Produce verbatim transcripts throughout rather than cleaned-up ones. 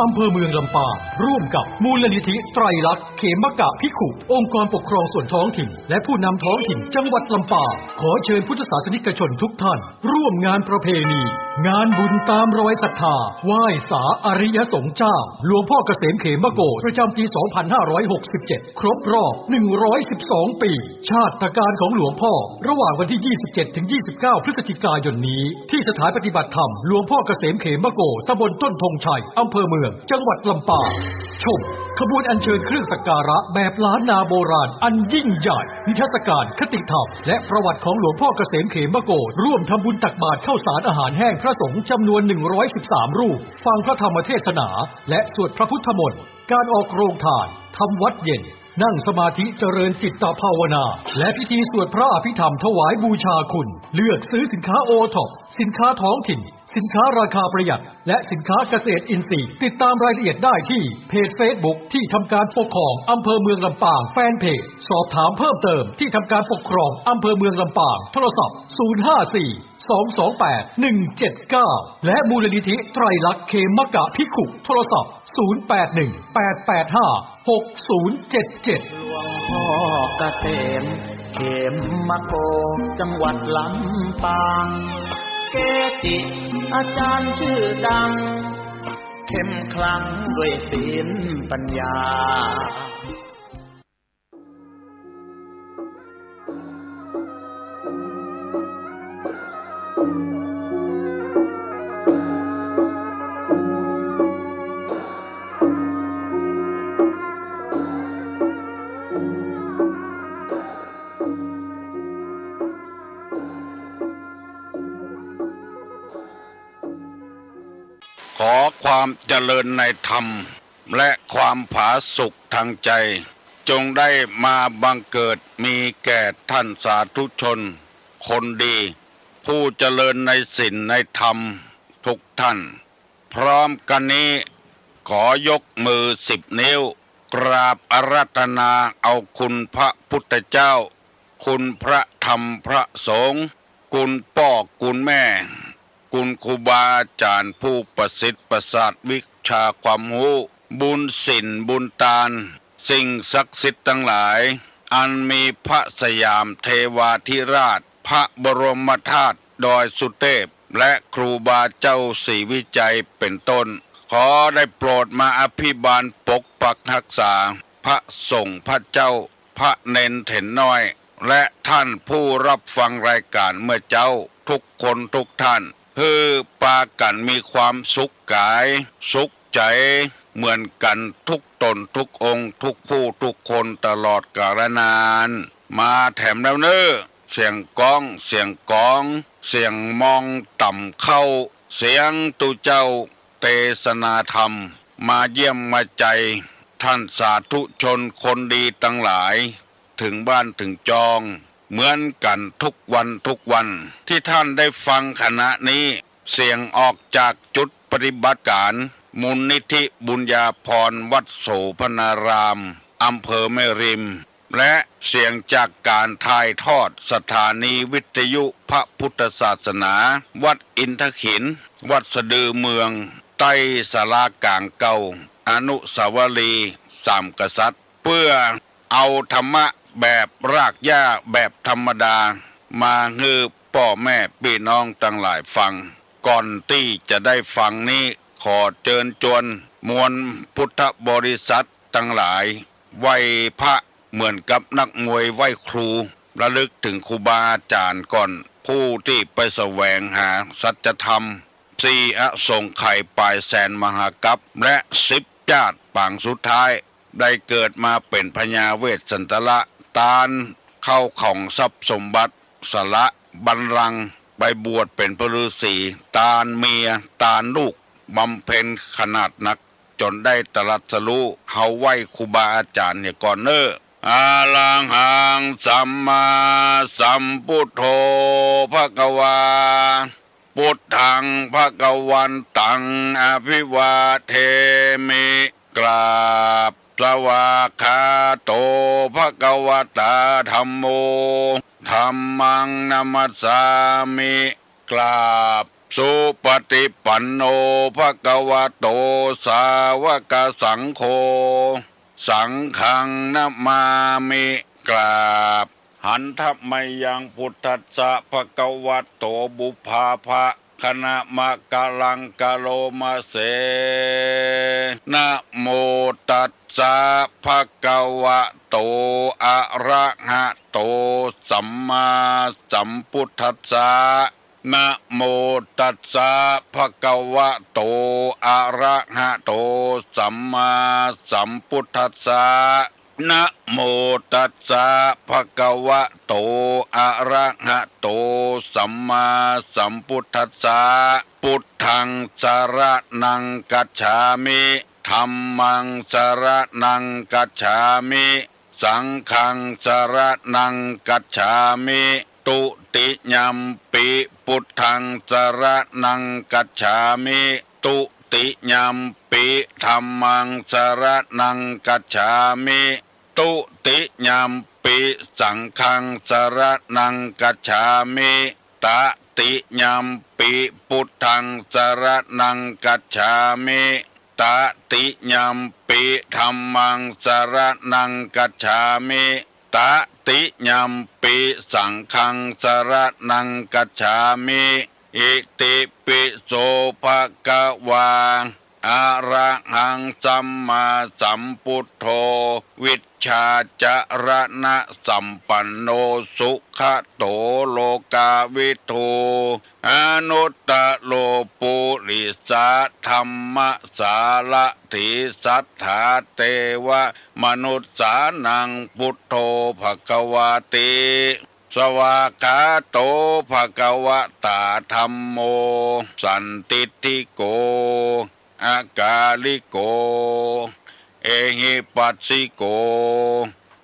อำเภอเมืองลำปาง ร่วมกับมูลนิธิไตรลักษณ์เขมกะภิกขุ องค์กรปกครองส่วนท้องถิ่น และผู้นำท้องถิ่นจังหวัดลำปาง ขอเชิญพุทธศาสนิกชนทุกท่าน ร่วมงานประเพณี งานบุญตามรอยศรัทธา ไหว้สาอริยสงฆ์เจ้า หลวงพ่อเกษมเขมโกฏ ประจำปี สองพันห้าร้อยหกสิบเจ็ด ครบรอบ หนึ่งร้อยสิบสอง ปี ชาตกาลของหลวงพ่อ ระหว่างวันที่ ยี่สิบเจ็ด ถึง ยี่สิบเก้า พฤศจิกายนนี้ ที่สถานปฏิบัติธรรมหลวงพ่อเกษมเขมโกฏ ตำบลต้นธงชัย อำเภอเมือง จังหวัดลำปาง ชม ขบวนอัญเชิญเครื่องสักการะแบบล้านนาโบราณอันยิ่งใหญ่ นิทรรศการคติธรรม และประวัติของหลวงพ่อเกษมเขมโกฏ ร่วมทำบุญตักบาตรข้าวสารอาหารแห้งพระสงฆ์จำนวน หนึ่งร้อยสิบสาม รูป ฟังพระธรรมเทศนา และสวดพระพุทธมนต์ การออกโรงทาน ทำวัตรเย็น นั่งสมาธิเจริญจิตตภาวนา และพิธีสวดพระอภิธรรมถวายบูชาคุณ เลือกซื้อสินค้าโอท็อป สินค้าท้องถิ่น สินค้าราคาประหยัด และสินค้าเกษตรอินทรีย์ ติดตามรายละเอียดได้ที่เพจเฟซบุ๊กที่ทำการปกครองอำเภอเมืองลำปาง แฟนเพจ สอบถามเพิ่มเติมที่ทำการปกครองอำเภอเมืองลำปาง โทรศัพท์ ศูนย์ห้าสี่ สองสองแปด หนึ่งเจ็ดเก้า และมูลนิธิไตรลักษณ์เขมกะภิกขุ โทรศัพท์ ศูนย์แปดหนึ่ง แปดแปดห้า หกศูนย์เจ็ดเจ็ด หลวงพ่อเกษม เขมโกฏ จังหวัดลำปาง เกจิอาจารย์ชื่อดัง เข้มขลังด้วยศีลปัญญา ขอความเจริญในธรรม และความผาสุกทางใจ จงได้มาบังเกิดมีแก่ท่านสาธุชนคนดี ผู้เจริญในศีลในธรรมทุกท่าน พร้อมกันนี้ ขอยกมือสิบนิ้ว กราบอาราธนาเอาคุณพระพุทธเจ้า คุณพระธรรมพระสงฆ์ คุณป้อคุณแม่ คุณครูบาอาจารย์ผู้ประสิทธิ์ประสาทวิชาความรู้ บุญศีลบุญตาน สิ่งศักดิ์สิทธิ์ทั้งหลาย อันมีพระสยามเทวาธิราช พระบรมธาตุดอยสุเทพ และครูบาเจ้าศรีวิชัยเป็นต้น ขอได้โปรดมาอภิบาลปกปักรักษา พระสงฆ์พระเจ้า พระเณรเถรน้อย และท่านผู้รับฟังรายการเมื่อเจ๊าทุกคนทุกท่าน หื้อปากั๋นมีความสุขก๋าย สุขใจ๋ เหมือนกั๋นทุกต๋นทุกองค์ ทุกผู้ทุกคนตลอดกาลนาน มาแถมแล้วเน่อ เสียงก้อง เสียงก๋อง เสียงมองต่ำเข้า เสียงตุ๊เจ้าเตสนาธรรม มาเยี่ยมมาใจ ท่านสาธุชนคนดีตังหลาย เถิงบ้านเถิงจอง เหมือนกั๋นทุกวันทุกวัน ตี้ท่านได้ฟังขณะนี้ เสียงออกจากจุดปฏิบัติก๋าน มูลนิธิบุญญาภรณ์ วัดโสภณาราม อำเภอแม่ริม และเสียงจากก๋านถ่ายทอดสถานีวิทยุพระพุทธศาสนา วัดอินทขิล วัดสะดือเมือง ใต้ศาลาก๋างเก่า อนุสาวรีย์สามกษัตริย์ เปื้อเอาธรรมะแบบรากหญ้าแบบธรรมดา มาหื้อป้อแม่ปี้น้องตังหลายฟัง ก่อนตี้จะได้ฟังนี้ ขอเจิญจวนมวลพุทธบริษัทตังหลาย ไหว้พระเหมือนกับนักมวยไหว้ครู ระลึกเถิงครูบาอาจ๋ารย์ก่อน ผู้ตี้ไปแสวงหาสัจธรรม สี่อสงไขยป๋ายแสนมหากัป และสิบจาติปางสุดท้าย ได้เกิดมาเป๋นพญาเวสสันตระ ตานเข้าของทรัพย์สมบัติ สละบัลลังก์ ไปบวชเป๋นพระฤๅษี ตานเมีย ตานลูก บำเพ็ญขนาดนัก จ๋นได้ตรัสรู้ เฮาไหว้ครูบาอาจ๋ารย์เหียก่อนเน่อ อะระหังสัมมาสัมพุทโธ ภะคะวา พุทธัง ภะคะวันตัง อะภิวาเทมิ กราบ สวากขาโต ภะคะวะตา ธัมโม ธัมมัง นะมัสสามิ กราบ สุปฏิปันโน ภะคะวะโต สาวกสังโฆ สังฆังนะมามิ กราบ หันทะมะยัง พุทธัสสะ ภะคะวะโต ปุพพาภะคะนะมะกะลังกะโลมะเส นะโมตัสสะ ภะคะวะโต อะระหะโต สัมมาสัมพุทธัสสะ นะโมตัสสะ ภะคะวะโต อะระหะโต สัมมาสัมพุทธัสสะ นะโมตัสสะ ภะคะวะโต อะระหะโต สัมมาสัมพุทธัสสะ พุทธังสะระณังคัจฉามิ ธัมมังสะระณังคัจฉามิ สังฆังสะระณังคัจฉามิ ทุติยัมปิ พุทธังสะระณังคัจฉามิ ทุติยัมปิ ธัมมังสะระณังคัจฉามิ ทุติยัมปิ สังฆังสะระณังคัจฉามิ ตติยัมปิ พุทธังสะระณังคัจฉามิ ตติยัมปิ ธัมมังสะระณังคัจฉามิ ตติยัมปิ สังฆังสะระณังคัจฉามิ อิติปิโส ภะคะวา อะระหังสัมมาสัมพุทโธ วิชชาจะระณะสัมปันโน สุขะโต โลกาวิทู อนุตตะโร ปุริสะธัมมะสารถี สัตถาเตวะมนุสสานัง พุทโธ ภะคะวาติ สวากขาโต ภะคะวะตา ธัมโม สันทิฏฐิโก อะกาลิโก เอหิปัสสิโก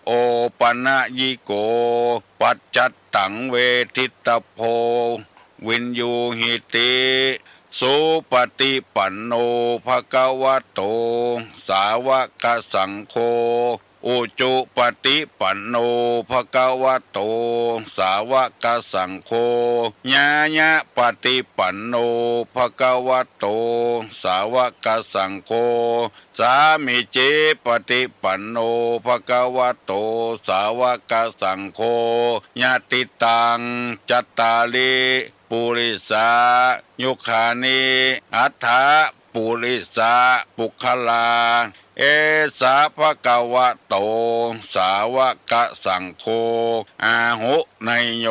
โอปะนะยิโก ปัจจัตตัง เวทิตตะโพ วิญญูหิติ สุปฏิปันโน ภะคะวะโต สาวกสังโฆ อุจุปฏิปันโน ภะคะวะโต สาวกสังโฆ ญาญะปฏิปันโน ภะคะวะโต สาวกสังโฆ สามีจิปฏิปันโน ภะคะวะโต สาวกสังโฆ ยะติตัง จัตตาริ ปุริสายุคานิ อัฏฐะ ปุริสะปุคคลา เอสะ ภะคะวะโต สาวกสังโฆ อาหุเนยโย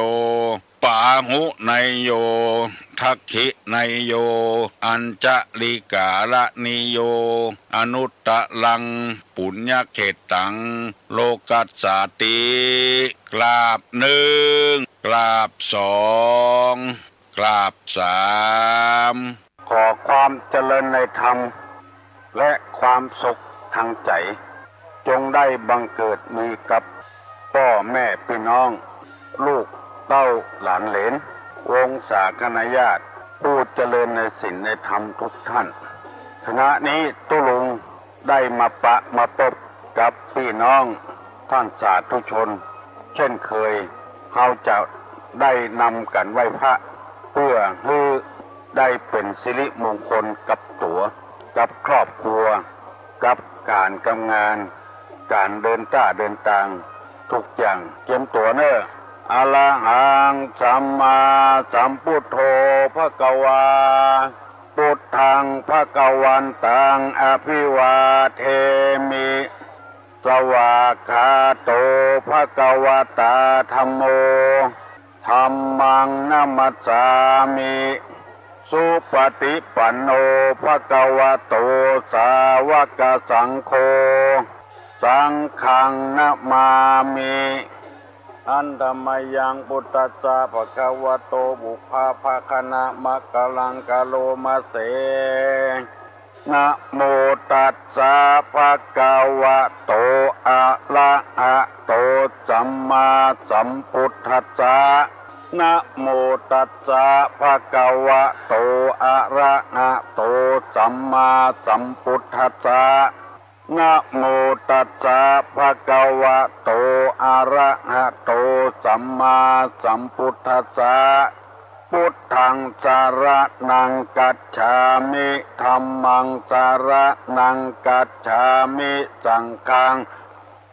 ปาหุเนยโย ทักขิเนยโย อัญชะลีกาละนิโย อนุตตะรัง ปุญญะเขตตัง โลกัสสาติ กราบนึ่ง กราบสอง กราบสาม ขอความเจริญในธรรม และความสุขทางใจ๋ จงได้บังเกิดมีกับป้อแม่ปี้น้อง ลูกเต้าหลานเหลน วงศาคณาญาติ ผู้เจริญในศีลในธรรมทุกท่าน ขณะนี้ตุ๊ลุง ได้มาปะมาปบกับปี้น้องต้านสาธุชนเจ้นเคย เฮาจะได้นำกั๋นไหว้พระ เปื้อหื้อได้เป๋นสิริมงคลกับตั๋ว กับครอบครัว กับก๋านกับงาน ก๋านเดินต้าเดินตาง ทุกอย่าง เจียมตั๋วเน่อ อะระหังสัมมาสัมพุทโธ ภะคะวา พุทธัง ภะคะวันตัง อะภิวาเทมิ สวากขาโต ภะคะวะตา ธัมโม ธัมมัง นะมัสสามิ สุปฏิปันโน ภะคะวะโต สาวกสังโฆ สังฆัง นะมามิ หันทะมะยัง พุทธัสสะ ภะคะวะโต ปุพพะภะคะนะมะกะลังกะโลมะเส นะโมตัสสะ ภะคะวะโต อะระหะโต สัมมาสัมพุทธัสสะ นะโมตัสสะ ภะคะวะโต อะระหะโต สัมมาสัมพุทธัสสะ นะโมตัสสะ ภะคะวะโต อะระหะโต สัมมาสัมพุทธัสสะ Buddhaṃ saraṇaṃ gacchāmi. Dhammaṃ saraṇaṃ gacchāmi. Saṅghaṃ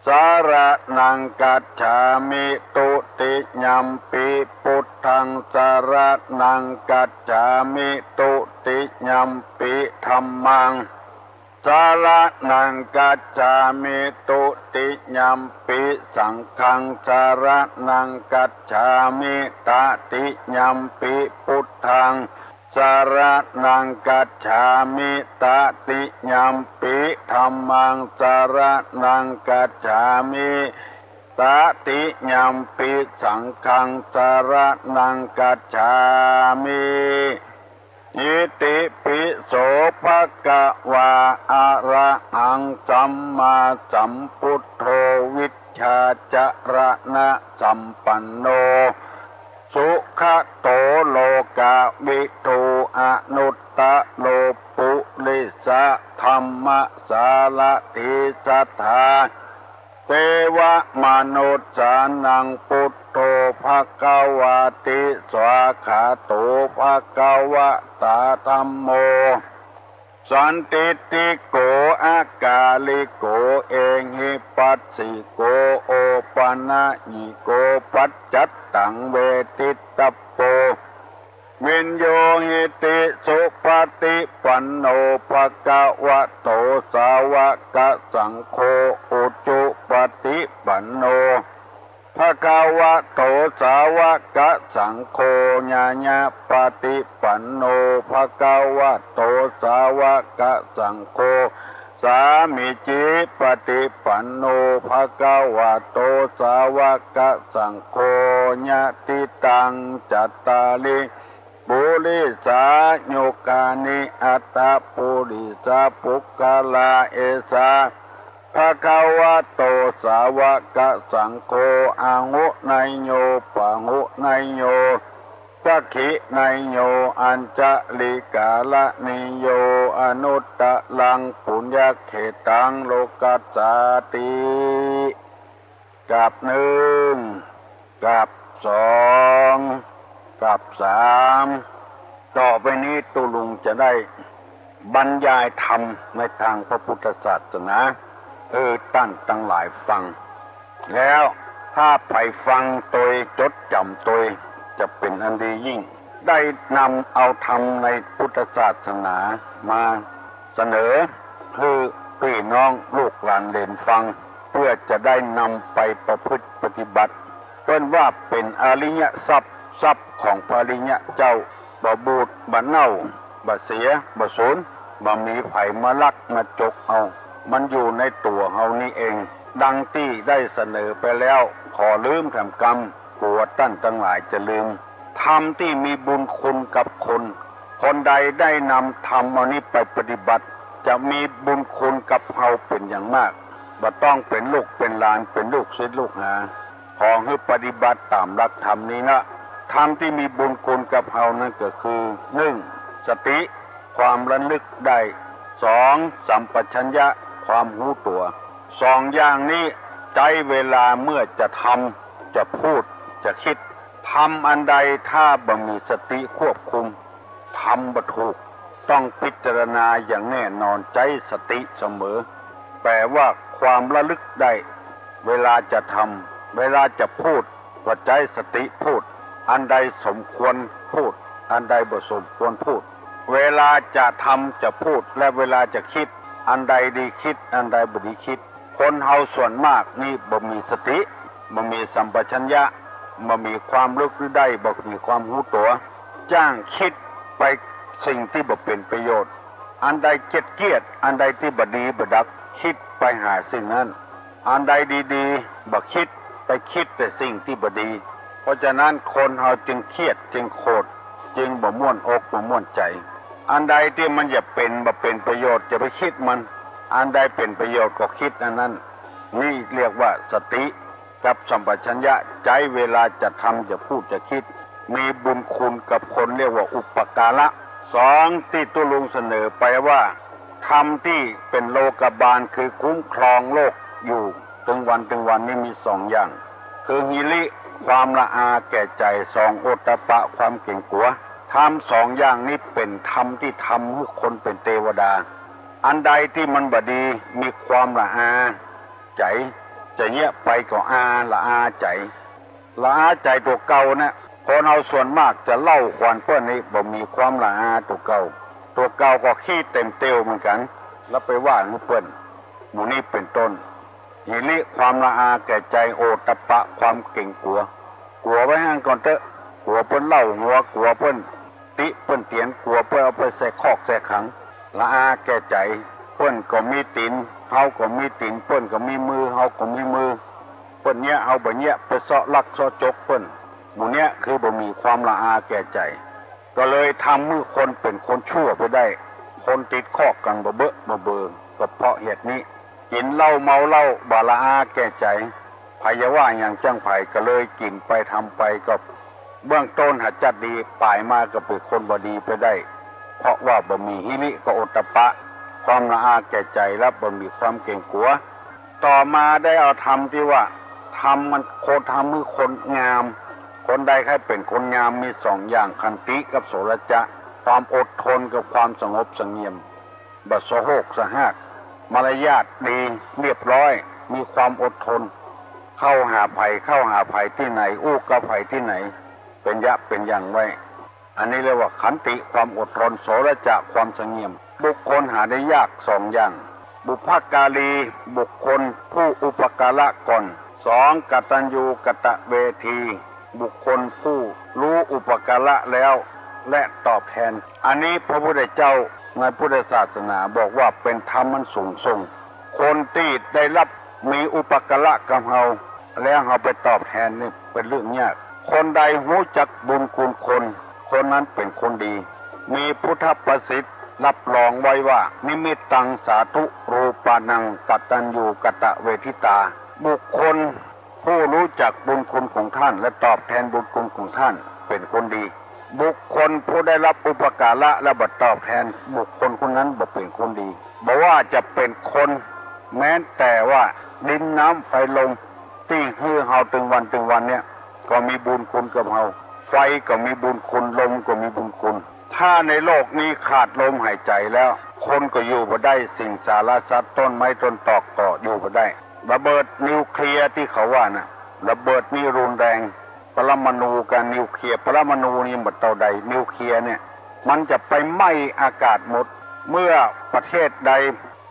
saraṇaṃ gacchāmi. Dutiyampi buddhaṃ saraṇaṃ gacchāmi. Dutiyampi dhammaṃ saraṇaṃ gacchāmi. Dutiyampi saṅghaṃ saraṇaṃ gacchāmi. Tatiyampi buddhaṃ saraṇaṃ gacchāmi. Tatiyampi dhammaṃ saraṇaṃ gacchāmi. Tatiyampi saṅghaṃ saraṇaṃ gacchāmi. Itipi so bhagavā arahaṃ sammāsambuddho vijjācaraṇasampanno sugato lokavidū anuttaro purisadammasārathi satthā devamanussānaṃ buddho bhagavāti. Svākkhāto bhagavatā dhammo sandiṭṭhiko akāliko ehipassiko opanayiko paccattaṃ veditabbo viññūhīti. Supaṭipanno bhagavato sāvakasaṅgho, ujupaṭipanno bhagavato sāvakasaṅgho, ñāyapaṭipanno bhagavato sāvakasaṅgho, sāmīcipaṭipanno bhagavato sāvakasaṅgho, yadidaṃ cattāri purisayugāni aṭṭha purisapuggalā, esa bhagavato sāvakasaṅgho, āhuneyyo pāhuneyyo dakkhiṇeyyo añjalikaraṇīyo anuttaraṃ puññakkhettaṃ lokassāti. กับหนึ่ง กับสอง กับสาม ต่อไปนี้ตุ๊ลุงจะได้บรรยายธรรมในทางพระพุทธศาสนา เออ ต้านตังหลายฟัง แล้วถ้าใผฟังตวยจดจ๋ำตวย จะเป๋นอันดียิ่ง ได้นำเอาธรรมในพุทธศาสนามาเสนอหื้อปี้น้องลูกหลานเหลนฟัง เปื้อจะได้นำไปประพฤติปฏิบัติ เปิ้นว่าเป๋นอริยทรัพย์ ทรัพย์ของพระอริยเจ้า บ่บูด บ่เน่า บ่เสีย บ่สูญ บ่มีใผมาลักมาจกเอา มันอยู่ในตั๋วเฮานี้เอง ดังตี้ได้เสนอไปแล้ว ขอลืมแถมกำ กั๋วต้านตังหลายจะลืม ธรรมตี้มีบุญคุณกับคน คนใดได้นำธรรมอันนี้ไปปฏิบัติ จะมีบุญคุณกับเฮาเป๋นอย่างมาก บ่ต้องเป๋นลูกเป๋นหลาน เป๋นลูกศิษย์ลูกหา ขอหื้อปฏิบัติต๋ามหลักธรรมนี้นะ ธรรมตี้มีบุญคุณกับเฮานั้นก็คือ หนึ่ง สติ ความระลึกได้ สอง สัมปชัญญะ ความฮู้ตั๋ว สองอย่างนี้ใจ๊เวลาเมื่อจะทำ จะพูด จะกึ๊ด ทำอันใดถ้าบ่มีสติควบคุม ทำบ่ถูก ต้องพิจารณาอย่างแน่นอน ใจ๊สติเสมอ แป๋ว่าความระลึกได้ เวลาจะทำ เวลาจะพูด ก็ใจ๊สติพูด อันใดสมควรพูด อันใดบ่สมควรพูด เวลาจะทำจะพูด และเวลาจะกึ๊ด อันใดดีกึ๊ด อันใดบ่ดีกึ๊ด คนเฮาส่วนมากนี้บ่มีสติ บ่มีสัมปชัญญะ บ่มีความระลึกได้ บ่มีความฮู้ตั๋ว จ้างกึ๊ดไปสิ่งตี้บ่เป๋นประโยชน์ อันใดเกียจๆ อันใดตี้บ่ดีบ่ดัก กึ๊ดไปหาสิ่งนั้น อันใดดีๆ บ่กึ๊ด ไปกึ๊ดแต่สิ่งตี้บ่ดี เพราะฉะนั้นคนเฮาจึงเครียด จึงโขด จึงบ่ม่วนอกบ่ม่วนใจ๋ อันใดตี้มันจะเป๋น บ่เป๋นประโยชน์ จะไปกึ๊ดมัน อันใดเป๋นประโยชน์ก็กึ๊ดอันนั้น นี่เรียกว่าสติกับสัมปชัญญะ ใจ๊เวลาจะทำ จะพูด จะกึ๊ด มีบุญคุณกับคน เรียกว่าอุปการะ สอง ตี้ตุ๊ลุงเสนอไปว่า ธรรมตี้เป๋นโลกบาล คือคุ้มครองโลกอยู่ตึงวันตึงวันนี้มีสองอย่าง คือหิริ ความละอาแก่ใจ๋ สอง โอตตัปปะ ความเก๋งกั๋ว ธรรมสองอย่างนี้เป๋นธรรมตี้ทำหื้อคนเป๋นเตวดา อันใดตี้มันบ่ดี มีความละอาใจ๋ จะเยียะไปก็อา ละอาใจ๋ ละอาใจ๋ตั๋วเก่านะ คนเฮาส่วนมากจะเล่าขวัญเปิ้นนี่บ่มีความละอาตั๋วเก่า ตั๋วเก่าก็ขี้เต็มเตียวเหมือนกั๋น แล้วไปว่าหื้อเปิ้น หมู่นี้เป๋นต้น หิริ ความละอาแก่ใจ๋ โอตตัปปะ ความเก๋งกั๋ว กั๋วไว้หั้นก่อนเต๊อะ กั๋วเปิ้นเล่าหัว กั๋วเปิ้นติเปิ้นเตียน กั๋วเปิ้นเอาไปใส่คอกใส่ขัง ละอาแก่ใจ๋ เปิ้นก็มีตี๋น เฮาก็มีตี๋น เปิ้นก็มีมือ เฮาก็มีมือ เปิ้นเยียะ เฮาบ่เยียะ ไปเซาะลักเซาะจกเปิ้น หมู่เนี้ยคือบ่มีความละอาแก่ใจ๋ ก็เลยทำหื้อคนเป๋นคนชั่วไปได้ คนติดคอกกั๋นบ่เบอะบ่เบอ ก็เพราะเหตุนี้ กิ๋นเหล้าเมาเหล้าบ่ละอาแก่ใจ๋ ใผจะว่าหยังจั้งใผ ก็เลยกิ๋นไปทำไป ก็เบื้องต้นหาจัดดี ป๋ายมาก็เป๋นคนบ่ดีไปได้ เพราะว่าบ่มีหิริกับโอตตัปปะ ความละอาแก่ใจ๋ และบ่มีความเก๋งกั๋ว ต่อมาได้เอาธรรมตี้ว่า ธรรมมันคน ทำหื้อคนงาม คนใดใค่เป๋นคนงาม มีสองอย่าง ขันติกับโสรจะ ความอดทนกับความสงบเสงี่ยม บ่สะโฮกสะฮาก มารยาทดี เรียบร้อย มีความอดทน เข้าหาใผ เข้าหาใผตี้ไหน อู้กับใผตี้ไหน เป๋นยะเป๋นอย่างไว้ อันนี้เรียกว่าขันติ ความอดทน โสรจะ ความเสงี่ยม บุคคลหาได้ยากสองอย่าง บุพการี บุคคลผู้อุปการะก่อน สอง กตัญญูกตเวที บุคคลผู้รู้อุปการะแล้ว และตอบแทน อันนี้พระพุทธเจ้าในพุทธศาสนาบอกว่าเป๋นธรรมอันสูงส่ง คนตี้ได้รับมีอุปการะกับเฮา แล้วเฮาไปตอบแทนนี่เป๋นเรื่องยาก คนใดฮู้จักบุญคุณคน คนนั้นเป๋นคนดี มีพุทธภาษิตรับรองไว้ว่า นิมิตตังสาธุ รูปานัง กตัญญูกตเวทิตา บุคคลผู้รู้จักบุญคุณของท่าน และตอบแทนบุญคุณของท่าน เป๋นคนดี บุคคลผู้ได้รับอุปการะและบ่ตอบแทน บุคคลคนนั้นบ่เป๋นคนดี บ่ว่าจะเป๋นคน แม้แต่ว่าดินน้ำไฟลม ตี้หื้อเฮาตึงวันตึงวันเนี่ย ก็มีบุญคุณกับเฮา ไฟก็มีบุญคุณ ลมก็มีบุญคุณ ถ้าในโลกนี้ขาดลมหายใจ๋แล้ว คนก็อยู่บ่ได้ สิงสารสัตว์ ต้นไม้ต้นตอกก็อยู่บ่ได้ ระเบิดนิวเคลียร์ตี้เขาว่าน่ะ ระเบิดนี่รุนแรง ปรมาณูกับนิวเคลียร์ ปรมาณูนี่บ่เต้าใด นิวเคลียร์เนี่ย มันจะไปไหม้อากาศหมด เมื่อประเทศใด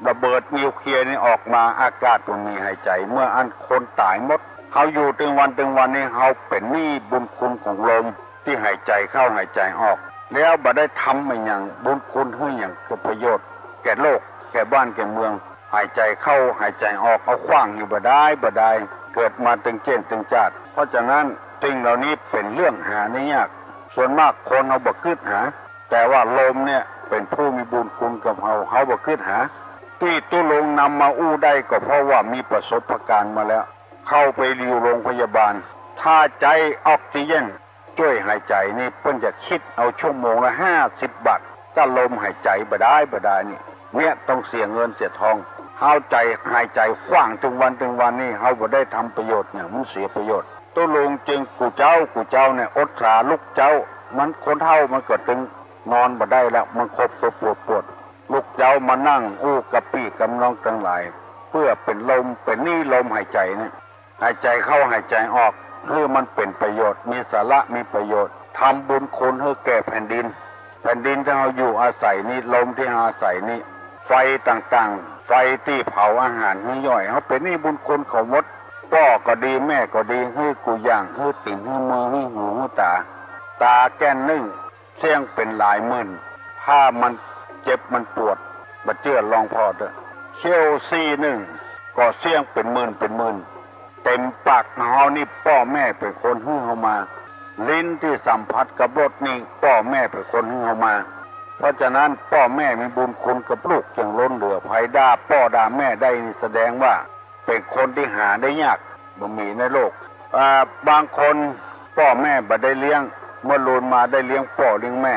ระเบิดนิวเคลียร์นี่ออกมา อากาศบ่มีหายใจ๋ เมื่ออั้นคนต๋ายหมด เฮาอยู่ตึงวันตึงวันนี่ เฮาเป๋นหนี้บุญคุณของลมตี้หายใจ๋เข้าหายใจ๋ออก แล้วบ่ได้ทำอะหยัง บุญคุณหื้อหยัง เกิดประโยชน์แก่โลก แก่บ้านแก่เมือง หายใจ๋เข้าหายใจ๋ออก เอาขว้างอยู่บ่ดายบ่ดาย เกิดมาตึงเจ้นตึงจาติ เพราะฉะนั้นสิ่งเหล่านี้เป๋นเรื่องหาได้ยาก ส่วนมากคนเฮาบ่กึ๊ดหา แต่ว่าลมเนี่ยเป๋นผู้มีบุญคุณกับเฮา เฮาบ่กึ๊ดหา ตี้ตุ๊ลุงนำมาอู้ได้ก็เพราะว่ามีประสบการณ์มาแล้ว เข้าไปอยู่โรงพยาบาล ถ้าใจ๊ออกซิเจนจ้วยหายใจ๋นี่ เปิ้นจะคิดเอาชั่วโมงละห้าสิบบาท ถ้าลมหายใจ๋บ่ดายบ่ดายนี่ เนี่ยต้องเสียเงินเสียทอง เฮาใจ๋หายใจ๋ขว้างตึงวันตึงวันนี่ เฮาบ่ได้ทำประโยชน์หยัง มันเสียประโยชน์ ตุ๊ลุงจึงกู้เจ๊ากู้เจ๊าเนี่ย อดสาลุกเจ๊า มันคนเฒ่ามันก็ตึงนอนบ่ได้แล้ว มันขบปวดปวดปวด ลุกเจ๊ามานั่งอู้กับปี้กับน้องตังหลาย เปื้อเป๋นลม เป๋นหนี้ลมหายใจ๋เนี่ย หายใจ๋เข้าหายใจ๋ออก หื้อมันเป๋นประโยชน์ มีสาระ มีประโยชน์ ทำบุญคุณหื้อแก่แผ่นดิน แผ่นดินตี้เฮาอยู่อาศัยนี้ ลมตี้เฮาอาศัยนี้ ไฟต่างๆ ไฟตี้เผาอาหารหื้อย่อย เฮาเป๋นหนี้บุญคุณเขาหมด ป้อก็ดี แม่ก็ดี หื้อกู้อย่าง หื้อตี๋น หื้อมือ หื้อหู หื้อต๋า ต๋าแก้นนึ่ง เสี้ยงเป๋นหลายหมื่น ถ้ามันเจ็บมันปวด บ่เจื้อลองผ่อเต๊อะ เขี้ยวซี่นึ่ง ก็เสี้ยงเป๋นหมื่นเป๋นหมื่น เต็มปากเฮานี่ ป้อแม่เป๋นคนหื้อเฮามา ลิ้นตี้สัมผัสกับรสนี่ ป้อแม่เป๋นคนหื้อเฮามา เพราะฉะนั้นป้อแม่มีบุญคุณกับลูกอย่างล้นเหลือ ใผด่าป้อด่าแม่ได้นี่แสดงว่า เป๋นคนตี้หาได้ยาก บ่มีในโลก อ่า บางคนป้อแม่บ่ได้เลี้ยง เมื่อลูนมาได้เลี้ยงป้อเลี้ยงแม่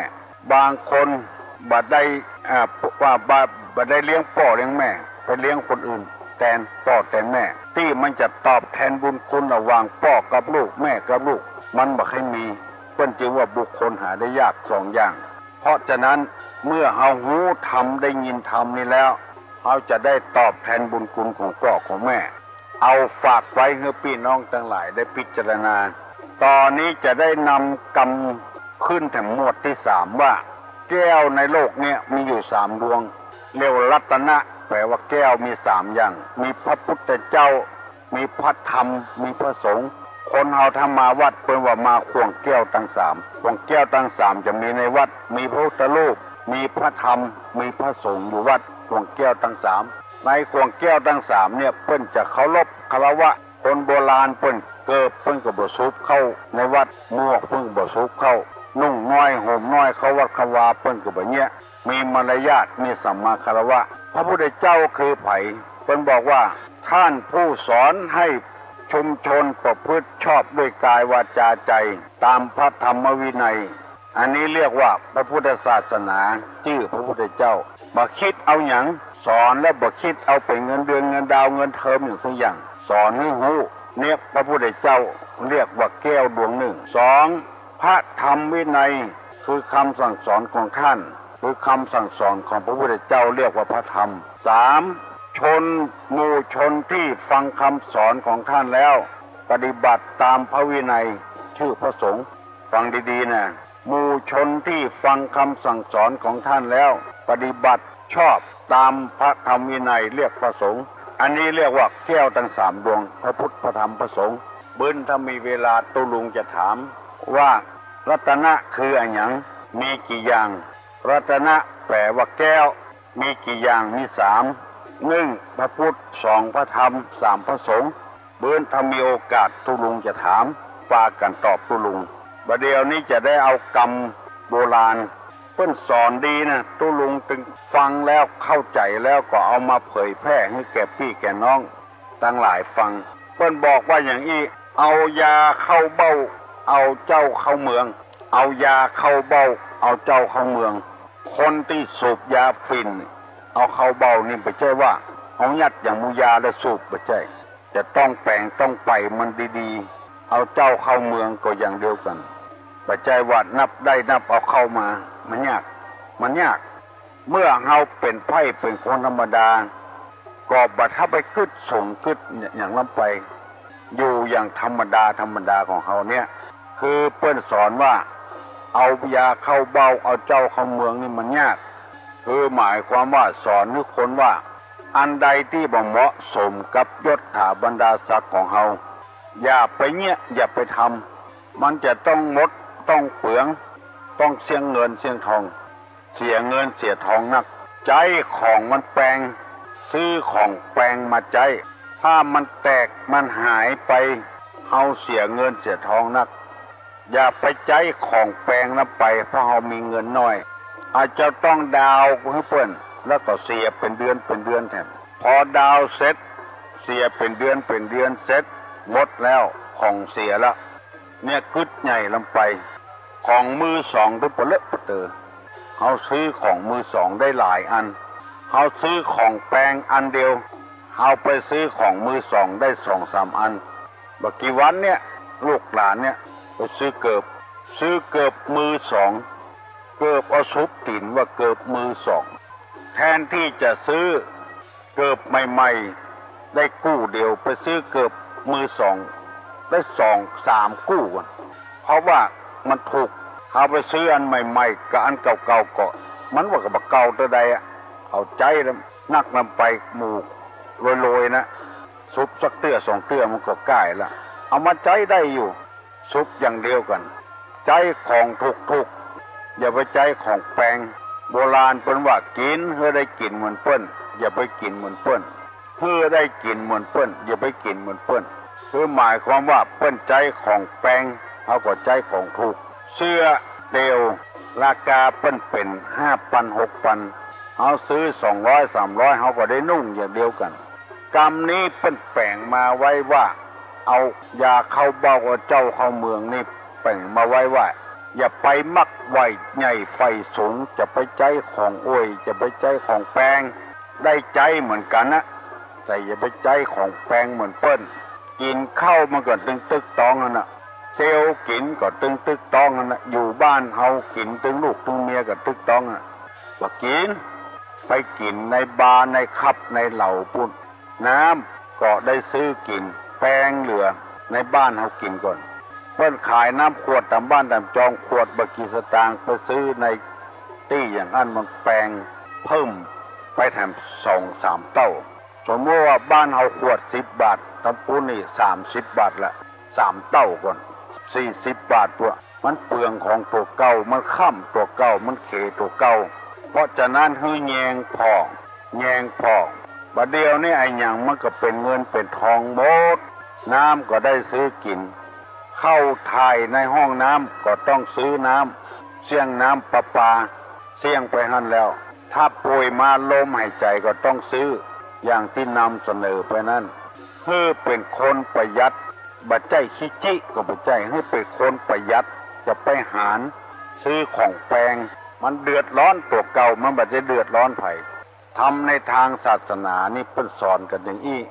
บางคนบ่ได้ อ่า ว่าบ่ บ่ได้เลี้ยงป้อเลี้ยงแม่ ไปเลี้ยงคนอื่น แตนป้อแตนแม่ ตี้มันจะตอบแตนบุญคุณระหว่างป้อกับลูก แม่กับลูก มันบ่ใค่มี เปิ้นจึงว่าบุคคลหาได้ยากสองอย่าง เพราะฉะนั้นเมื่อเฮาฮู้ธรรมได้ยินธรรมนี้แล้ว เฮาจะได้ตอบแตนบุญคุณของป้อของแม่ เอาฝากไว้หื้อปี้น้องตังหลายได้พิจารณา ต๋อนนี้จะได้นำกำขึ้นแถมหมวดตี้สามว่า แก้วในโลกเนี้ยมีอยู่สามดวง เรียกว่ารัตนะ แปลว่าแก้วมีสามอย่าง มีพระพุทธเจ้า มีพระธรรม มีพระสงฆ์ คนเฮาถ้ามาวัดเปิ้นว่ามาข่วงแก้วตังสาม ข่วงแก้วตังสามจะมีในวัด มีพระพุทธรูป มีพระธรรม มีพระสงฆ์อยู่วัด ข่วงแก้วตังสาม ในข่วงแก้วตังสามเนี่ยเปิ้นจะเคารพคารวะ คนโบราณเปิ้นเกิบเปิ้นก็บ่สูบเข้าในวัด หมวกเปิ้นก็บ่สูบเข้า นุ่งน้อยห่มน้อยเข้าวัดเข้าวาเปิ้นก็บ่เยียะ มีมารยาท มีสัมมาคารวะ พระพุทธเจ้าคือใผ เปิ้นบอกว่า ท่านผู้สอนให้ชุมชนประพฤติชอบด้วยกายวาจาใจ ตามพระธรรมวินัย อันนี้เรียกว่าพระพุทธศาสนา จื้อพระพุทธเจ้า บ่คิดเอาหยัง สอนแล้วบ่คิดเอาเป๋นเงินเดือนเงินดาวเงินเทอมหยังสักอย่าง สอนหื้อฮู้ เนี่ยพระพุทธเจ้าเรียกว่าแก้วดวงหนึ่ง สอง พระธรรมวินัย คือคำสั่งสอนของท่าน คือคำสั่งสอนของพระพุทธเจ้าเรียกว่าพระธรรม สาม ชน หมู่ชนที่ฟังคำสอนของท่านแล้ว ปฏิบัติตามพระวินัย ชื่อพระสงฆ์ ฟังดีๆ นะ หมู่ชนที่ฟังคำสั่งสอนของท่านแล้ว ปฏิบัติชอบตามพระธรรมวินัย เรียกพระสงฆ์ อันนี้เรียกว่าแก้วตังสามดวง พระพุทธ พระธรรม พระสงฆ์ เปิ้นถ้ามีเวลาตุ๊ลุงจะถามว่า รัตนะคืออะหยัง มีกี่อย่าง รัตนะแปลว่าแก้ว มีกี่อย่าง มีสาม นึ่ง พระพุทธ สอง พระธรรม สาม พระสงฆ์ เปิ้นถ้ามีโอกาสตุ๊ลุงจะถาม ปากั๋นตอบตุ๊ลุง บ่าเดี่ยวนี้จะได้เอากำโบราณ เปิ้นสอนดีนะ ตุ๊ลุงตึงฟังแล้วเข้าใจ๋แล้วก็เอามาเผยแพร่หื้อแก่ปี้แก่น้องตังหลายฟัง เปิ้นบอกว่าอย่างอี้ เอายาเข้าเบ้า เอาเจ้าเข้าเมือง เอายาเข้าเบ้า เอาเจ้าเข้าเมือง คนตี้สูบยาฝิ่น เอาเข้าเบ้านี่บ่ใจ้ว่าเอายัดอย่างหมู่ยาแล้วสูบ บ่ใจ้ จะต้องแป๋งต้องไปมันดีๆ เอาเจ้าเข้าเมืองก็อย่างเดียวกั๋น บ่ใจ้ว่านับได้นับเอาเข้ามา มันยาก มันยาก เมื่อเฮาเป๋นไพร่เป๋นคนธรรมดา ก็บ่ถ้าไปกึ๊ดสูงกึ๊ดหยังล้ำไป อยู่อย่างธรรมดาธรรมดาของเฮาเนี่ย คือเปิ้นสอนว่า เอายาเข้าเบ้า เอาเจ้าเข้าเมืองนี่มันยาก คือหมายความว่าสอนหื้อคนว่า อันใดตี้บ่เหมาะสมกับยศถาบรรดาศักดิ์ของเฮา อย่าไปเยียะ อย่าไปทำ มันจะต้องหมด ต้องเปลือง ต้องเสี้ยงเงินเสี้ยงทอง เสียเงินเสียทองนัก ใจ๊ของมันแปง ซื้อของแปงมาใจ๊ ถ้ามันแตกมันหายไป เฮาเสียเงินเสียทองนัก อย่าไปใจ๊ของแปงนั้นไป เพราะเฮามีเงินน้อย อาจจะต้องดาวน์หื้อเปิ้น แล้วก็เสียเป๋นเดือนเป๋นเดือนแถม พอดาวน์เสร็จ เสียเป๋นเดือนเป๋นเดือนเสร็จ หมดแล้ว ของเสียแล้ว เนี่ยกึ๊ดใหญ่ล้ำไป ของมือสองตี้ปะเลอะปะเต๋อ เฮาซื้อของมือสองได้หลายอัน เฮาซื้อของแปงอันเดียว เฮาไปซื้อของมือสองได้สองสามอัน บ่กี่วันเนี่ย ลูกหลานเนี่ยไปซื้อเกิบ ซื้อเกิบมือสอง เกิบเอาสุบตี๋นว่าเกิบมือสอง แทนตี้จะซื้อเกิบใหม่ๆ ได้กู้เดียว ไปซื้อเกิบมือสอง ได้สองสามกู้ก่อน เพราะว่ามันถูก เฮาไปซื้ออันใหม่ๆ กับอันเก่าๆ ก็ มันว่าก็บ่เก่าเตื้อใดอะ เอาใจ๊แล้วนักล้ำไป หมู่รวยๆ นะ สุบสักเตื้อสองเตื้อมันก็ก้ายละ เอามาใจ๊ได้อยู่ สุบอย่างเดียวกั๋น ใจ๊ของถูกๆ อย่าไปใจ๊ของแปง โบราณเปิ้นว่า กิ๋นหื้อได้กิ๋นเหมือนเปิ้น อย่าไปกิ๋นเหมือนเปิ้น หื้อได้กิ๋นเหมือนเปิ้น อย่าไปกิ๋นเหมือนเปิ้น คือหมายความว่าเปิ้นใจ๊ของแปง เฮาก็ใจ๊ของถูก เสื้อเดี่ยวราคาเปิ้นเป๋นห้าปันหกปัน เฮาซื้อสองร้อยสามร้อย เฮาก็ได้นุ่งอย่างเดียวกั๋น กำนี้เปิ้นแป๋งมาไว้ว่า เอายาเข้าเบ้า เอาเจ้าเข้าเมืองนี่แป๋งมาไว้ว่า อย่าไปมักใฝ่ใหญ่ใฝ่สูง จะไปใจ๊ของอวย จะไปใจ๊ของแปง ได้ใจ๊เหมือนกั๋นนะ แต่อย่าไปใจ๊ของแปงเหมือนเปิ้น กิ๋นข้าวมันก็ตึงตึกต๊องหั้นน่ะ เตียวกิ๋นก็ตึงตึกต๊องหั้นน่ะ อยู่บ้านเฮากิ๋นตึงลูกตึงเมียก็ตึกต๊องหั้นน่ะ บ่ากิ๋น ไปกิ๋นในบาร์ในคลับในเหล้าปู้น น้ำก็ได้ซื้อกิ๋น แปงเหลือในบ้านเฮากิ๋นก่อน เปิ้นขายน้ำขวดต๋ามบ้านต๋ามจอง ขวดบ่กี่สตางค์ ไปซื้อในตี้อย่างอั้นมันแปงเพิ่มไปแถมสองสามเต้า สมมุติว่าบ้านเฮาขวดสิบบาท ต๋ามปู้นนี่สามสิบบาทละ สามเต้าก่อน สี่สิบบาท พวกมันเปลืองของตั๋วเก่า มันค่ำตั๋วเก่า มันเขตั๋วเก่า เพราะฉะนั้นหื้อแยงผ่อง แยงผ่อง บ่าเดี่ยวนี้อะหยังมันก็เป๋นเงินเป๋นทองหมด น้ำก็ได้ซื้อกิ๋น เข้าถ่ายในห้องน้ำก็ต้องซื้อน้ำ เสี้ยงน้ำประปา เสี้ยงไปหั้นแล้ว ถ้าป่วยมาลมหายใจ๋ก็ต้องซื้อ อย่างตี้นำเสนอไปนั้น หื้อเป๋นคนประหยัด บ่ใจ้ขี้จี้ก็บ่ใจ้ หื้อเป๋นคนประหยัด จะไปหาญซื้อของแปง มันเดือดร้อนตั๋วเก่า มันบ่ได้เดือดร้อนใผ ธรรมในตางศาสนานี่เปิ้นสอนกั๋นอย่างอี้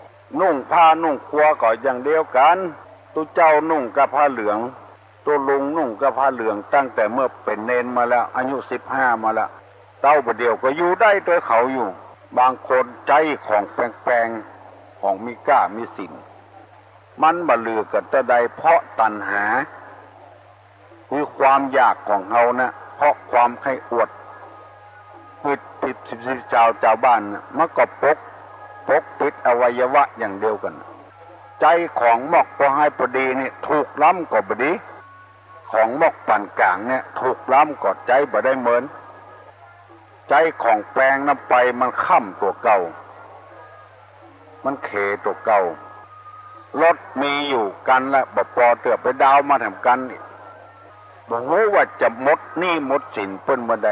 นุ่งผ้านุ่งครัวก็อย่างเดียวกั๋น ตุ๊เจ้านุ่งก้าผ้าเหลือง ตุ๊ลุงนุ่งก้าผ้าเหลืองตั้งแต่เมื่อเป๋นเณรมาแล้ว อายุสิบห้ามาแล้ว เต้าบ่าเดี่ยวก็อยู่ได้ตวยเขาอยู่ บางคนใจ๊ของแปงๆ ของมีก้ามีสิน มันบ่เหลือกั๋นเต้าใด เพราะตัณหา คือความอยากของเฮานะ เพราะความใค่อวด คือผิดสิบสิบจาว จาวบ้านนะ มันก็ปก ปกปิดอวัยวะอย่างเดียวกั๋น ใจ๊ของมอกปอฮ้ายปอดีนี่ ถูกล้ำก็บ่ดี ของมอกปานก๋างเนี่ย ถูกล้ำก็ใจ๊บ่ได้เหมิน ใจ๊ของแปงนั้นไปมันค่ำตั๋วเก่า มันเขตั๋วเก่า รถมีอยู่ คันละบ่ปอเตื้อ ไปดาวน์มาแถมคันอีก บ่ฮู้ว่าจะหมดหนี้หมดสินเปิ้นเมื่อใด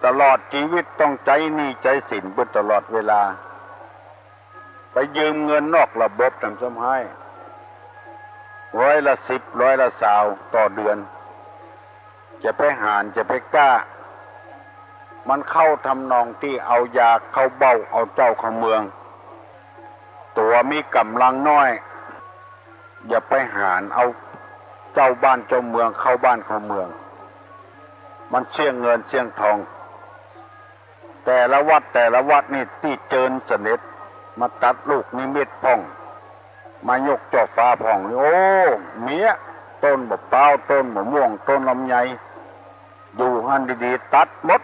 ตลอดจีวิตต้องใจ๊หนี้ใจ๊สินเปิ้นตลอดเวลา ไปยืมเงินนอกระบบแถมซ้ำฮ้าย ร้อยละสิบ ร้อยละซาวต่อเดือน จะไปหาญจะไปกล้า มันเข้าทำนองตี้เอายาเข้าเบ้าเอาเจ้าเข้าเมือง ตั๋วมีก๋ำลังน้อย อย่าไปหาญเอาเจ้าบ้านเจ้าเมืองเข้าบ้านเข้าเมือง มันเสี้ยงเงินเสี้ยงทอง แต่ละวัดแต่ละวัดนี่ตี้เจิญเสด็จมาตรัสลูกนิมิตพ่อง มายกจอบฟ้าพ่องนี่ โอ้ เมี้ย ต้นบ่าป๊าว ต้นบ่าม่วง ต้นลำไย อยู่หั้นดีๆ ตัดหมด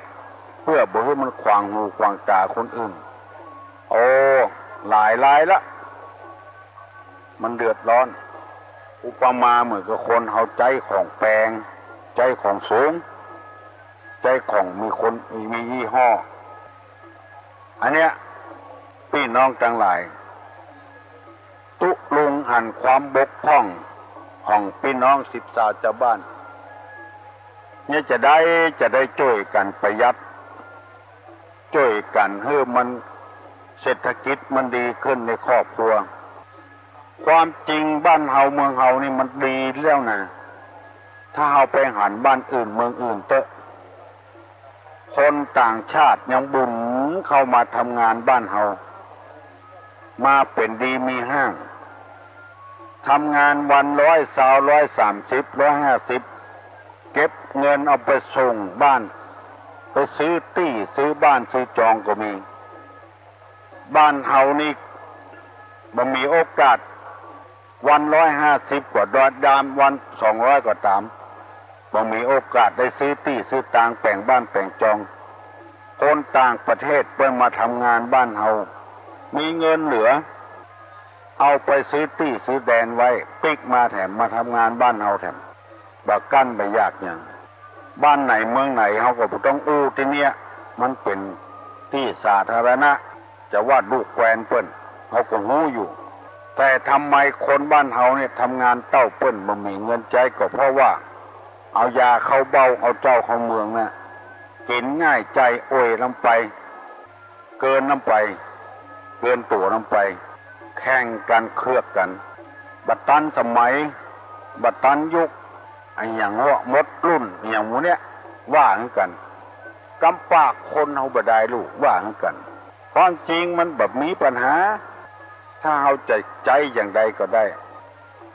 เปื้อบ่หื้อมันขวางหูขวางต๋าคนอื่น โอ้ หลายรายละ มันเดือดร้อน อุปมาเหมือนกับคนเฮาใจ๊ของแปง ใจ๊ของสูง ใจ๊ของมีคุณ มียี่ห้อ อันเนี้ย ปี้น้องตังหลาย ตุ๊ลุงหันความบกพร่องของปี้น้องสิบสาวจาวบ้าน เนี่ยจะได้ จะได้จ้วยกั๋นประหยัด จ้วยกั๋นหื้อมัน เศรษฐกิจมันดีขึ้นในครอบครัว ความจริงบ้านเฮาเมืองเฮานี่มันดีแล้วนะ ถ้าเฮาไปหันบ้านอื่นเมืองอื่นเต๊อะ คนต่างชาติยังบุ๋นเข้ามาทำงานบ้านเฮา มาเป๋นดีมีห้าง ทำงานวันร้อยซาว ร้อยสามสิบ ร้อยห้าสิบ เก็บเงินเอาไปส่งบ้าน ไปซื้อตี้ซื้อบ้านซื้อจองก็มี บ้านเฮานี่บ่มีโอกาส วันร้อยห้าสิบก็ต๋าม วันสองร้อยก็ต๋าม บ่มีโอกาสได้ซื้อตี้ซื้อตางแป๋งบ้านแป๋งจอง คนต่างประเทศเปิ้นมาทำงานบ้านเฮา มีเงินเหลือ เอาไปซื้อตี้ซื้อแดนไว้ ปิ๊กมาแถม มาทำงานบ้านเฮาแถม บ่กั้นบ่อยากหยัง บ้านไหนเมืองไหนเฮาก็บ่ต้องอู้ ตี้เนี้ยมันเป๋นตี้สาธารณะ จะว่าลูกแคว้นเปิ้น เฮาก็ฮู้อยู่ แต่ทำไมคนบ้านเฮาเนี่ยทำงานเต้าเปิ้นบ่มีเงินใจ๊ ก็เพราะว่าเอายาเข้าเบ้า เอาเจ้าเข้าเมืองนะ กิ๋นง่ายใจ๋อ่วยนำไป เกินนำไป เกินตั๋วนำไป แข่งกั๋นเคือกกั๋น บ่ตันสมัย บ่ตันยุค อะหยังว่าหมดรุ่น อะหยังหมู่เนี้ย ว่าหื้อกั๋น กำปากคนเฮาบ่ได้ลูก ว่าหื้อกั๋น ความจริงมันบ่มีปัญหา ถ้าเฮาจะใจ๊อย่างใดก็ได้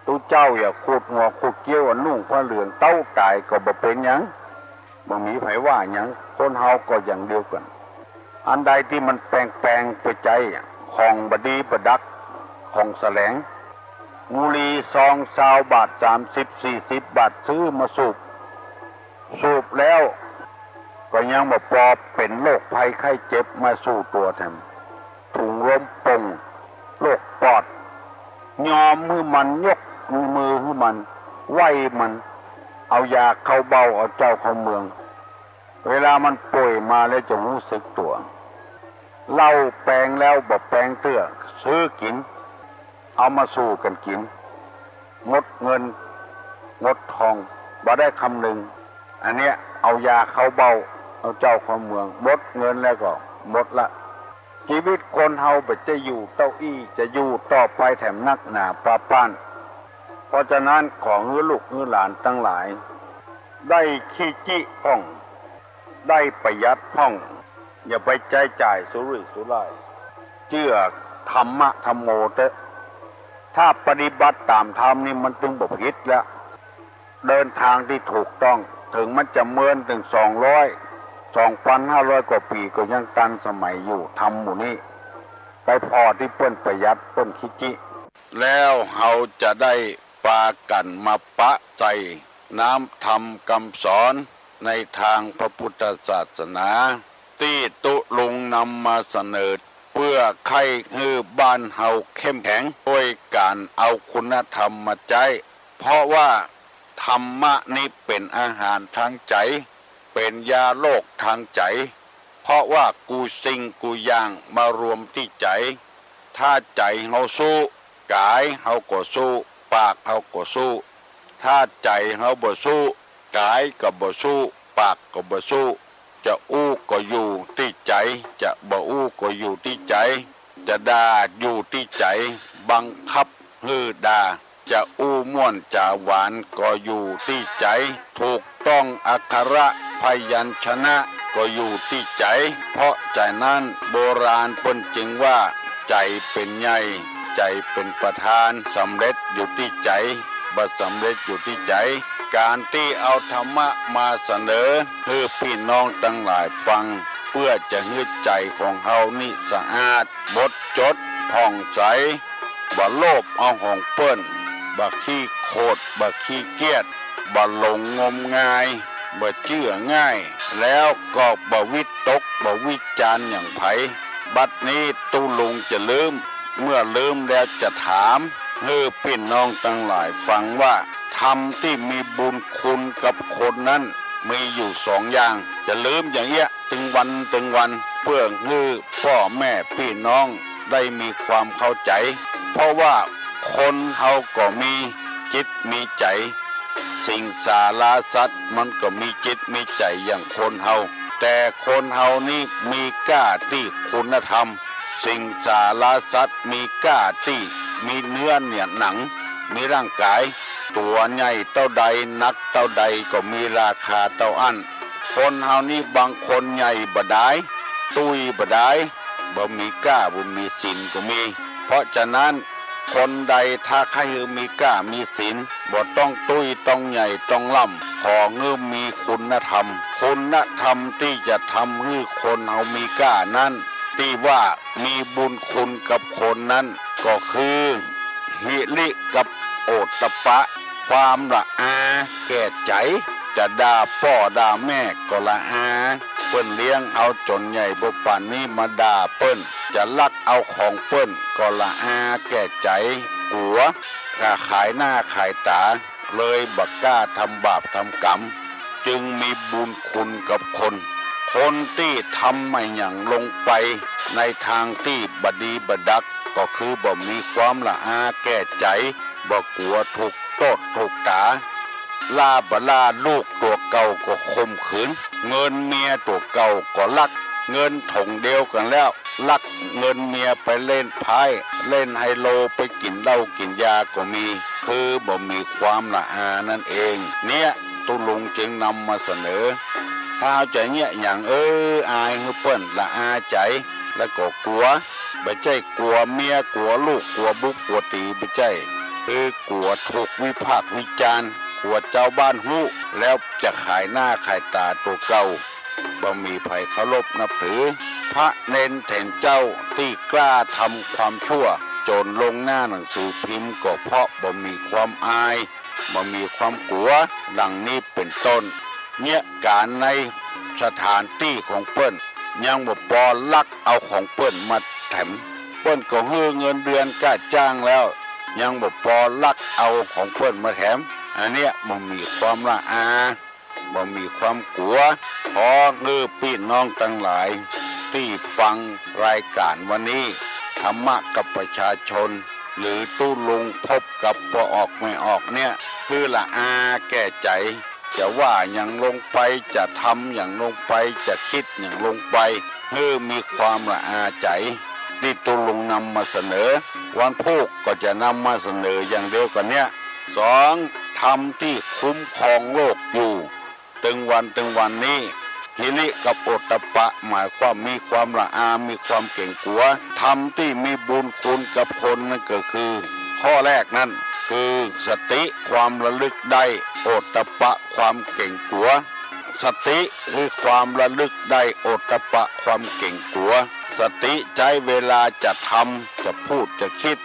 ตุ๊เจ้าอย่าขูดหัวขูดเกี้ยว อันนุ่งผ้าเหลืองเต๊าต๋ายก็บ่เป๋นหยัง บ่มีใผว่าหยัง คนเฮาก็อย่างเดียวกั๋น อันใดตี้มันแปงๆ ไปใจ๊ ของบ่ดีบ่ดัก ของแสลง บุหรี่ซองซาวบาท สามสิบ สี่สิบ บาท ซื้อมาสูบ สูบแล้วก็ยังบ่ปอ เป๋นโรคภัยไข้เจ็บมาสู่ตั๋วแถม ถุงลมป่ง โรคปอด ยอมหื้อมัน ยกมือหื้อมัน ไหว้มัน เอายาเข้าเบ้า เอาเจ้าเข้าเมือง เวลามันป่วยมาแล้วจะฮู้สึกตั๋ว เหล้าแปงแล้วบ่แปงเตื้อ ซื้อกิ๋น เอามาสู่กั๋นกิ๋น หมดเงิน หมดทอง บ่ได้คำนึง อันเนี้ยเอายาเข้าเบ้า เอาเจ้าเข้าเมือง หมดเงินแล้วก็หมดละ ชีวิตคนเฮาบ่จะอยู่เต้าอี้ จะอยู่ต่อไปแถมนักหนาปาป้าน เพราะฉะนั้นขอหื้อลูกหื้อหลานตังหลาย ได้ขี้จิพ่อง ได้ประหยัดพ่อง อย่าไปใจ๊จ่ายสุรุ่ยสุร่าย เจื้อธรรมะธัมโมเต๊อะ ถ้าปฏิบัติต๋ามธรรมนี่มันจึงบ่ผิดแล้ว เดินทางตี้ถูกต้อง เถิงมันจะเมินเถิงสองร้อย สองปันห้าร้อยกว่าปี๋ก็ยังตันสมัยอยู่ ธรรมหมู่นี้ ไปผ่อตี้เปิ้นประหยัดเปิ้นขี้จิ แล้วเฮาจะได้ปากั๋นมาปะใส่น้ำธรรมกำสอนในตางพระพุทธศาสนา ตี้ตุ๊ลุงนำมาเสนอ เปื้อใค่หื้อบ้านเฮาเข้มแข็ง ด้วยก๋านเอาคุณธรรมมาใจ๊ เพราะว่าธรรมะนี้เป๋นอาหารตางใจ๋ เป๋นยาโรคตางใจ๋ เพราะว่ากู้สิ่งกู้อย่างมารวมตี้ใจ๋ ถ้าใจ๋เฮาสู้ ก๋ายเฮาก็สู้ ปากเฮาก็สู้ ถ้าใจ๋เฮาบ่สู้ ก๋ายก็บ่สู้ ปากก็บ่สู้ จะอู้ก็อยู่ตี้ใจ๋ จะบ่อู้ก็อยู่ตี้ใจ๋ จะด่าอยู่ตี้ใจ๋ บังคับหื้อด่า จะอู้ม่วนจ๋าหวานก็อยู่ตี้ใจ๋ ถูกต้องอักขระพยัญชนะก็อยู่ตี้ใจ๋ เพราะฉะนั้นโบราณเปิ้นจึงว่า ใจ๋เป๋นใหญ่ ใจ๋เป๋นประธาน สำเร็จอยู่ตี้ใจ๋ บ่สำเร็จอยู่ตี้ใจ๋ ก๋านตี้เอาธรรมะมาเสนอหื้อปี้น้องตังหลายฟัง เปื้อจะหื้อใจ๋ของเฮานี้สะอาด หมดจด ผ่องใส บ่โลภเอาของเปิ้น บ่ขี้โขด บ่ขี้เกียจ บ่หลงงมงาย บ่เจื้อง่าย แล้วก็บ่วิตก บ่วิจารณ์หยังใผ บัดนี้ตุ๊ลุงจะลืม เมื่อลืมแล้วจะถามหื้อปี้น้องตังหลายฟังว่า ธรรมตี้มีบุญคุณกับคนนั้นมีอยู่สองอย่าง จะลืมอย่างเอี้ย ตึงวันตึงวัน เปื้อหื้อป้อแม่ปี้น้องได้มีความเข้าใจ๋ เพราะว่าคนเฮาก็มีจิตมีใจ๋ สิงสาราสัตว์มันก็มีจิตมีใจ๋อย่างคนเฮา แต่คนเฮานี้มีก้าตี้คุณธรรม สิงสาราสัตว์มีก้าตี้มีเนื้อเนี่ยหนัง มีร่างก๋าย ตั๋วใหญ่เต้าใด หนักเต้าใดก็มีราคาเต้าอั้น คนเฮานี้บางคนใหญ่บ่ดาย ตุ้ยบ่ดาย บ่มีก้าบ่มีศีลก็มี เพราะฉะนั้นคนใดถ้าใค่หื้อมีก้ามีศีล บ่ต้องตุ้ยต้องใหญ่ต้องล่ำ ขอหื้อมีคุณธรรม คุณธรรมตี้จะทำหื้อคนเฮามีก้านั้น ตี้ว่ามีบุญคุณกับคนนั้น ก็คือ หิริกับโอตตัปปะ ความละอาแก่ใจ๋ จะด่าป้อด่าแม่ก็ละอา เปิ้นเลี้ยงเอาจ๋นใหญ่บ่ป่านนี้มาด่าเปิ้น จะลักเอาของเปิ้นก็ละอาแก่ใจ๋ กั๋ว ขายหน้าขายต๋า เลยบ่ก้าทำบาปทำก๋รรม จึงมีบุญคุณกับคน คนตี้ทำอะหยังลงไปในตางตี้บ่ดีบ่ดัก ก็คือบ่มีความละอาแก่ใจ๋ บ่กั๋วถูกโต้ษถูกต๋า ล้าบ่ล้าลูกตั๋วเก่าก็ข่มขืน เงินเมียตั๋วเก่าก็ลัก เงินถงเดียวกั๋นแล้ว ลักเงินเมียไปเล่นไพ่ เล่นไฮโล ไปกิ๋นเหล้ากิ๋นยาก็มี คือบ่มีความละอานั่นเอง เนี่ย ตุ๊ลุงจึงนำมาเสนอ ถ้าเฮาจะเยียะหยัง เออ อายหื้อเปิ้น ละอาใจ๋ แล้วก็กั๋ว บ่ใจ้กั๋วเมีย กั๋วลูก กั๋วบุบกั๋วตี๋ บ่ใจ้ คือกั๋วถูกวิพากษ์วิจารณ์ กั๋วจาวบ้านฮู้ แล้วจะขายหน้าขายต๋าตั๋วเก่า บ่มีใผเคารพนับถือ พระเณรเถรเจ้าตี้กล้าทำความชั่ว โจ๋นลงหน้าหนังสือพิมพ์ก็เพราะบ่มีความอาย บ่มีความกั๋ว ดังนี้เป๋นต้น เยียะก๋านในสถานตี้ของเปิ้น ยังบ่ปอลักเอาของเปิ้นมาแถม เปิ้นก็หื้อเงินเดือนก้าจ้างแล้ว ยังบ่ปอลักเอาของเปิ้นมาแถม อันเนี้ยบ่มีความละอา บ่มีความกั๋ว ขอหื้อปี้น้องตังหลายตี้ฟังรายก๋านวันนี้ ธรรมะกับประชาชน หรือตุ๊ลุงพบกับป้อออกแม่ออกเนี่ย หื้อละอาแก่ใจ๋ จะว่าหยังลงไป จะทำหยังลงไป จะกึ๊ดหยังลงไป หื้อมีความละอาใจ๋ ตี้ตุ๊ลุงนำมาเสนอ วันพูกก็จะนำมาเสนออย่างเดียวกั๋นเนี่ย สอง ธรรมตี้คุ้มครองโลกอยู่ ตึงวันตึงวันนี้ หิริกับโอตตัปปะ หมายความมีความละอา มีความเก๋งกั๋ว ธรรมตี้มีบุญคุณกับคนนั้นก็คือ ข้อแรกนั้นคือสติ ความระลึกได้ โอตตัปปะ ความเก๋งกั๋ว สติคือความระลึกได้ โอตตัปปะ ความเก๋งกั๋ว สติใจ๊เวลาจะทำ จะพูด จะกึ๊ด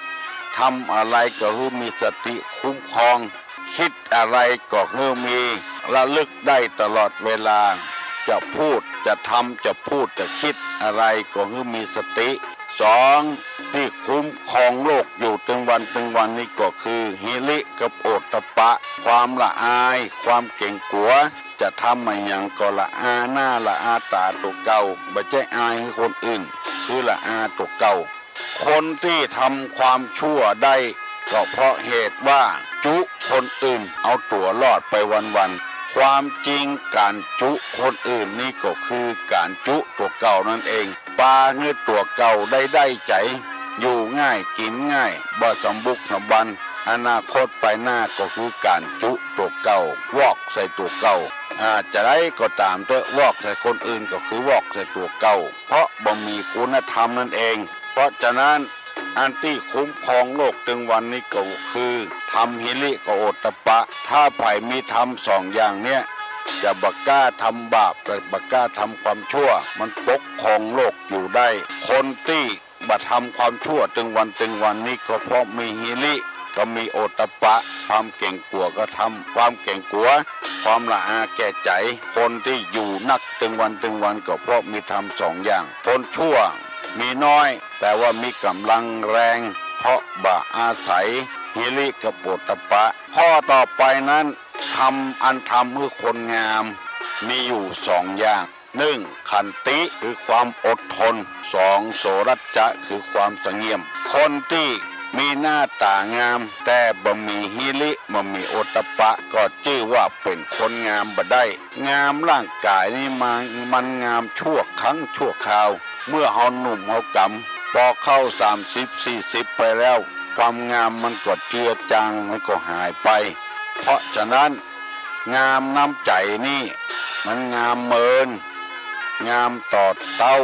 ทำอะไรก็หื้อมีสติคุ้มครอง กึ๊ดอะไรก็หื้อมีระลึกได้ตลอดเวลา จะพูด จะทำ จะพูด จะกึ๊ดอะไรก็หื้อมีสติ สอง ตี้คุ้มครองโลกอยู่ตึงวันตึงวันนี้ก็คือ หิริกับโอตตัปปะ ความละอาย ความเก๋งกั๋ว จะทำอะหยังก็ละอาหน้าละอาต๋าตั๋วเก่า บ่ใจ้อายหื้อคนอื่น คือละอาตั๋วเก่า คนตี้ทำความชั่วได้ ก็เพราะเหตุว่าจุคนอื่นเอาตั๋วรอดไปวันๆ ความจริงก๋านจุคนอื่นนี้ก็คือก๋านจุตั๋วเก่านั่นเอง ปาหื้อตั๋วเก่าได้ได้ใจ๋ อยู่ง่ายกิ๋นง่าย บ่สำบุกสำบัน อนาคตไปหน้าก็คือก๋านจุตั๋วเก่า วอกใส่ตั๋วเก่า อ่า จะใดก็ต๋ามเต๊อะ วอกใส่คนอื่นก็คือวอกใส่ตั๋วเก่า เพราะบ่มีคุณธรรมนั่นเอง เพราะฉะนั้น อันตี้คุ้มครองโลกตึงวันนี้ก็คือ ธรรมหิริกับโอตตัปปะ ถ้าใผมีธรรมสองอย่างเนี้ย จะบ่กล้าทำบาป จะบ่กล้าทำความชั่ว มันปกครองโลกอยู่ได้ คนตี้บ่ทำความชั่วตึงวันตึงวันนี้ก็เพราะมีหิริ ก็มีโอตตัปปะ ความเก๋งกั๋วก็ทำ ความเก๋งกั๋ว ความละอาแก่ใจ๋ คนตี้อยู่นักตึงวันตึงวันก็เพราะมีธรรมสองอย่าง คนชั่วมีน้อย แต่ว่ามีก๋ำลังแรง เพราะบ่อาศัยหิริกับโอตตัปปะ ข้อต่อไปนั้น ธรรมอันทำหื้อคนงาม มีอยู่สองอย่าง นึ่ง ขันติ คือความอดทน สอง โสรัจจะ คือความสงเงียม คนตี้มีหน้าต๋างาม แต่บ่มีหิริ บ่มีโอตตัปปะ ก็จื้อว่าเป๋นคนงามบ่ได้ งามร่างก๋ายนี้มัน มันงามชั่วครั้งชั่วคราว เมื่อเฮาหนุ่มเฮากำ ปอเข้าสามสิบสี่สิบไปแล้ว ความงามมันก็เจือจาง มันก็หายไป เพราะฉะนั้น งามน้ำใจ๋นี่ มันงามเมิน งามต่อเต้า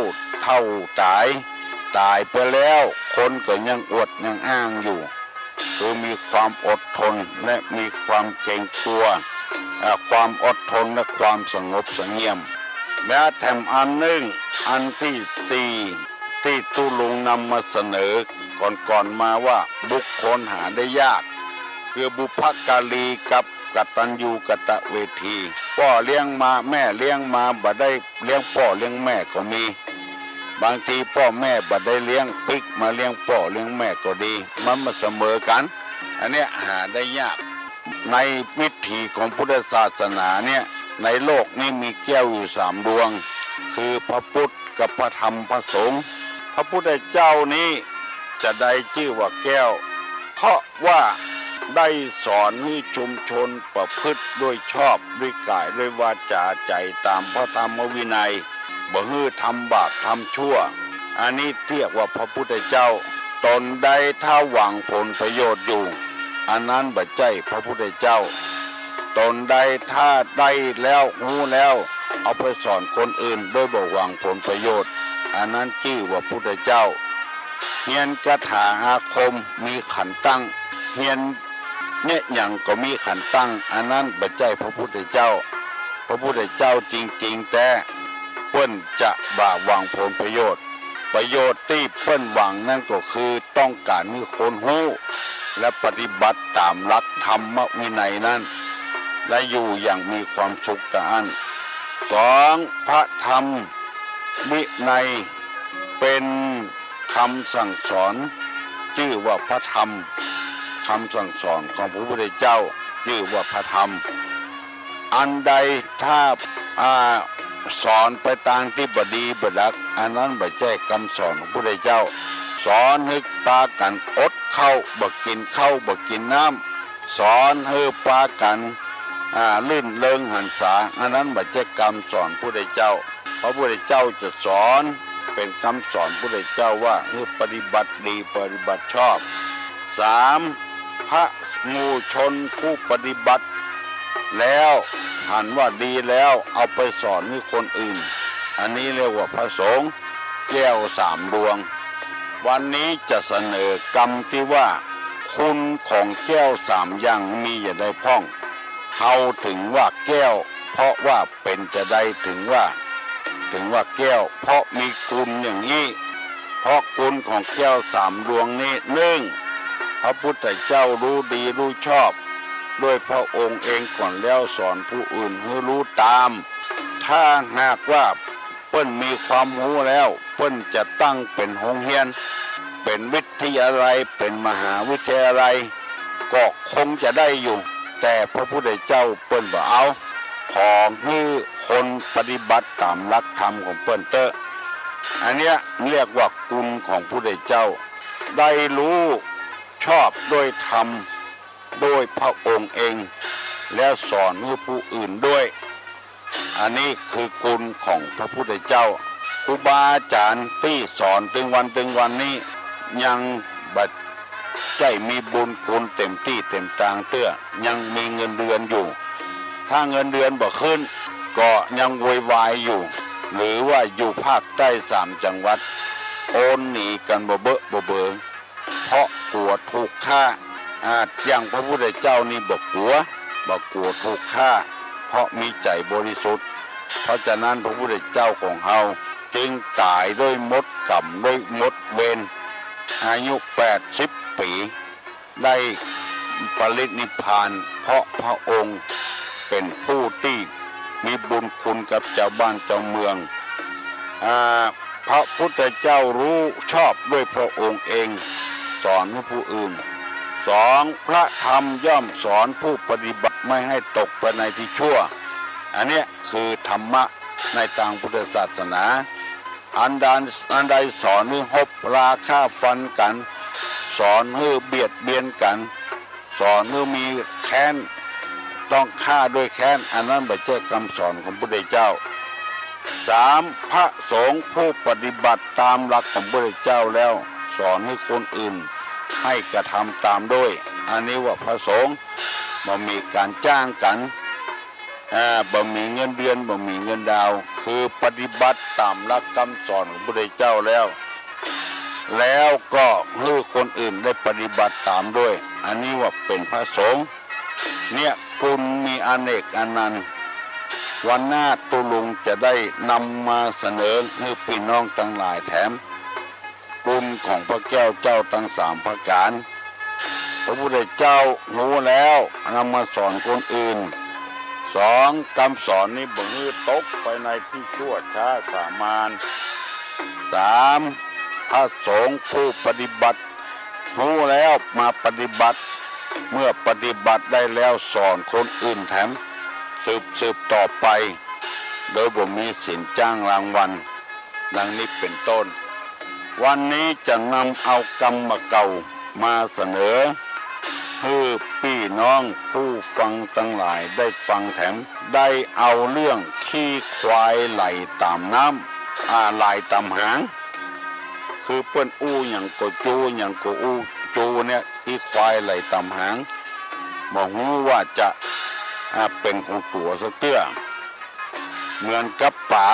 เฒ่าต๋าย ต๋ายไปแล้ว คนก็ยังอวดยังอ้างอยู่ คือมีความอดทนและมีความเก๋งกั๋ว เอ่อ ความอดทนและความสงบสงเงียม และแถมอันนึ่ง อันตี้สี่ ตี้ตุ๊ลุงนำมาเสนอก่อนๆ มาว่าบุคคลหาได้ยาก คือบุพการีกับกตัญญูกตเวที ป้อเลี้ยงมา แม่เลี้ยงมา บ่ได้เลี้ยงป้อเลี้ยงแม่ก็มี บางทีป้อแม่บ่ได้เลี้ยง ปิ๊กมาเลี้ยงป้อเลี้ยงแม่ก็ดี มันบ่เสมอกั๋น อันเนี้ยหาได้ยาก ในวิถีของพุทธศาสนาเนี่ย ในโลกนี้มีแก้วอยู่สามดวง คือพระพุทธกับพระธรรมพระสงฆ์ พระพุทธเจ้านี้จะได้จื้อว่าแก้ว เพราะว่าได้สอนหื้อชุมชนประพฤติด้วยชอบ ด้วยก๋ายด้วยวาจาใจ๋ต๋ามพระธรรมวินัย บ่หื้อทำบาปทำชั่ว อันนี้เรียกว่าพระพุทธเจ้า ตนใดถ้าหวังผลประโยชน์อยู่ อันนั้นบ่ใจ้พระพุทธเจ้า ตนใดถ้าได้แล้วฮู้แล้ว เอาไปสอนคนอื่นโดยบ่หวังผลประโยชน์ อันนั้นจื้อว่าพุทธเจ้า เฮียนคาถาอาคมมีขันตั้ง เฮียนเยียะหยังก็มีขันตั้ง อันนั้นบ่ใจ้พระพุทธเจ้า พระพุทธเจ้าจริงๆ แต๊ เปิ้นจะบ่หวังผลประโยชน์ ประโยชน์ตี้เปิ้นหวังนั้นก็คือต้องก๋านหื้อคนฮู้ และปฏิบัติต๋ามหลักธรรมวินัยนั้น และอยู่อย่างมีความสุขเต้าอั้น สอง พระธรรมวินัยเป๋นคำสั่งสอน จื้อว่าพระธรรม คำสั่งสอนของพระพุทธเจ้า จื้อว่าพระธรรม อันใดถ้า อ่า สอนไปตางตี้บ่ดีบ่ดัก อันนั้นบ่ใจ้กำสอนของพระพุทธเจ้า สอนหื้อปากั๋นอดข้าวบ่กิ๋นข้าวบ่กิ๋นน้ำ สอนหื้อปากั๋น อ่า รื่นเริงหันษา อันนั้นบ่ใจ้กำสอนพุทธเจ้า พระพุทธเจ้าจะสอนเป๋นกำสอนพุทธเจ้าว่าหื้อปฏิบัติดีปฏิบัติชอบ สาม พระหมู่ชนผู้ปฏิบัติแล้วหันว่าดีแล้วเอาไปสอนหื้อคนอื่น อันนี้เรียกว่าพระสงฆ์แก้วสามดวง วันนี้จะเสนอกำตี้ว่า คุณของแก้วสามอย่างมีอย่างใดพ่อง เฮาถึงว่าแก้ว เพราะว่าเป๋นจาใดถึงว่า ถึงว่าแก้ว เพราะมีคุณอย่างนี้ เพราะคุณของแก้วสามดวงนี้ นึ่ง พระพุทธเจ้าฮู้ดีฮู้ชอบ ด้วยพระองค์เองก่อนแล้วสอนผู้อื่นหื้อฮู้ต๋าม ถ้าหากว่าเปิ้นมีความฮู้แล้ว เปิ้นจะตั้งเป๋นโฮงเฮียน เป๋นวิทยาลัย เป๋นมหาวิทยาลัย ก็คงจะได้อยู่ แต่พระพุทธเจ้าเปิ้นบ่เอา ขอหื้อคนปฏิบัติต๋ามหลักธรรมของเปิ้นเต๊อะ อันเนี้ยเรียกว่าคุณของพุทธเจ้า ได้ฮู้ชอบด้วยธรรม ด้วยพระองค์เอง แล้วสอนหื้อผู้อื่นด้วย อันนี้คือคุณของพระพุทธเจ้า ครูบาอาจ๋ารย์ตี้สอนตึงวันตึงวันนี้ ยังบ่ใจ้มีบุญคุณเต๋มตี้เต๋มตางเตื้อ ยังมีเงินเดือนอยู่ ถ้าเงินเดือนบ่ขึ้น ก็ยังโวยวายอยู่ หรือว่าอยู่ภาคใต้สามจังหวัด โอนหนีกั๋นบ่เบอะบ่เบอ เพราะกั๋วถูกฆ่า อ่า อย่างพระพุทธเจ้านี่บ่กั๋ว บ่กั๋วถูกฆ่า เพราะมีใจ๋บริสุทธิ์ เพราะฉะนั้นพระพุทธเจ้าของเฮาจึงต๋ายด้วยมดก๋รรม ด้วยมดเวร อายุแปดสิบปี๋ ได้ปรินิพพาน เพราะพระองค์เป๋นผู้ตี้มีบุญคุณกับจาวบ้านจาวเมือง อ่า พระพุทธเจ้าฮู้ชอบด้วยพระองค์เอง สอนหื้อผู้อื่น สอง พระธรรมย่อมสอนผู้ปฏิบัติไม่ให้ตกไปในที่ชั่ว อันเนี้ยคือธรรมะในตางพุทธศาสนา อันใด อันใดสอนหื้อฮบราฆ่าฟันกั๋น สอนหื้อเบียดเบียนกั๋น สอนหื้อมีแค้น ต้องฆ่าด้วยแค้น อันนั้นบ่ใจ้กำสอนของพุทธเจ้า สาม พระสงฆ์ผู้ปฏิบัติต๋ามหลักของพุทธเจ้าแล้ว สอนหื้อคนอื่นให้กระทำต๋ามด้วย อันนี้ว่าพระสงฆ์ บ่มีก๋านจ้างกั๋น อ่า บ่มีเงินเดือน บ่มีเงินดาว คือปฏิบัติต๋ามหลักกำสอนของพุทธเจ้าแล้ว แล้วก็หื้อคนอื่นได้ปฏิบัติต๋ามด้วย อันนี้ว่าเป๋นพระสงฆ์ เนี่ย คุณมีอเนกอนันต์ วันหน้าตุ๊ลุงจะได้นำมาเสนอหื้อปี้น้องตังหลายแถม คุณของพระแก้วเจ้าตังสามประก๋าน พระพุทธเจ้าฮู้แล้วนำมาสอนคนอื่น สอง กำสอนนี้บ่หื้อตกไปในที่ชั่วช้าสามัญ สาม พระสงฆ์ผู้ปฏิบัติฮู้แล้วมาปฏิบัติ เมื่อปฏิบัติได้แล้วสอนคนอื่นแถม สืบ สืบต่อไป โดยบ่มีสินจ้างรางวัล ดังนี้เป๋นต้น วันนี้จะนำเอากำบ่าเก่ามาเสนอ หื้อปี้น้องผู้ฟังตังหลายได้ฟังแถม ได้เอาเรื่องขี้ควายไหลต๋ามน้ำ อ่า ไหลต๋ามหาง คือเปิ้นอู้หยังก็จู้ หยังก็อู้จู้เนี่ย ขี้ควายไหลต๋ามหาง บ่ฮู้ว่าจะ อ่า เป๋นหนตั๋วสักเตื้อ เหมือนกับป๋า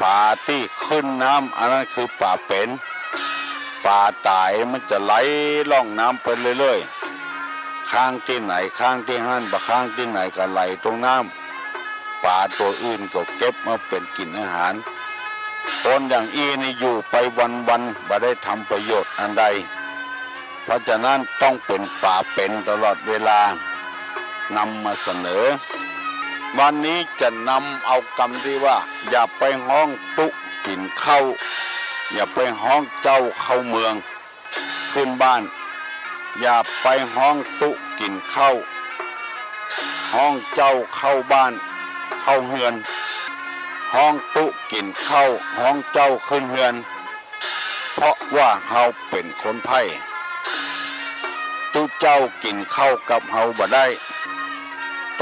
ป๋าตี้ขึ้นน้ำ อันนั้นคือป๋าเป๋น ป๋าต๋ายมันจะไหลล่องน้ำไปเรื่อยๆ ค้างตี้ไหนค้างตี้หั้น บ่ค้างตี้ไหนก็ไหลตรงน้ำ ป๋าตั๋วอื่นก็เก็บมาเป๋นกิ๋นอาหาร คนอย่างอี้นี่อยู่ไปวันๆ บ่ได้ทำประโยชน์อันใด เพราะฉะนั้นต้องเป๋นป๋าเป๋นตลอดเวลา นำมาเสนอ วันนี้จะนำเอากำตี้ว่า อย่าไปฮ้องตุ๊กิ๋นข้าว อย่าไปฮ้องเจ้าเข้าเมือง ขึ้นบ้าน อย่าไปฮ้องตุ๊กิ๋นข้าว ฮ้องเจ้าเข้าบ้าน เข้าเฮือน ฮ้องตุ๊กิ๋นข้าว ฮ้องเจ้าขึ้นเฮือน เพราะว่าเฮาเป๋นคนใพร่ ตุ๊เจ้ากิ๋นข้าวกับเฮาบ่ได้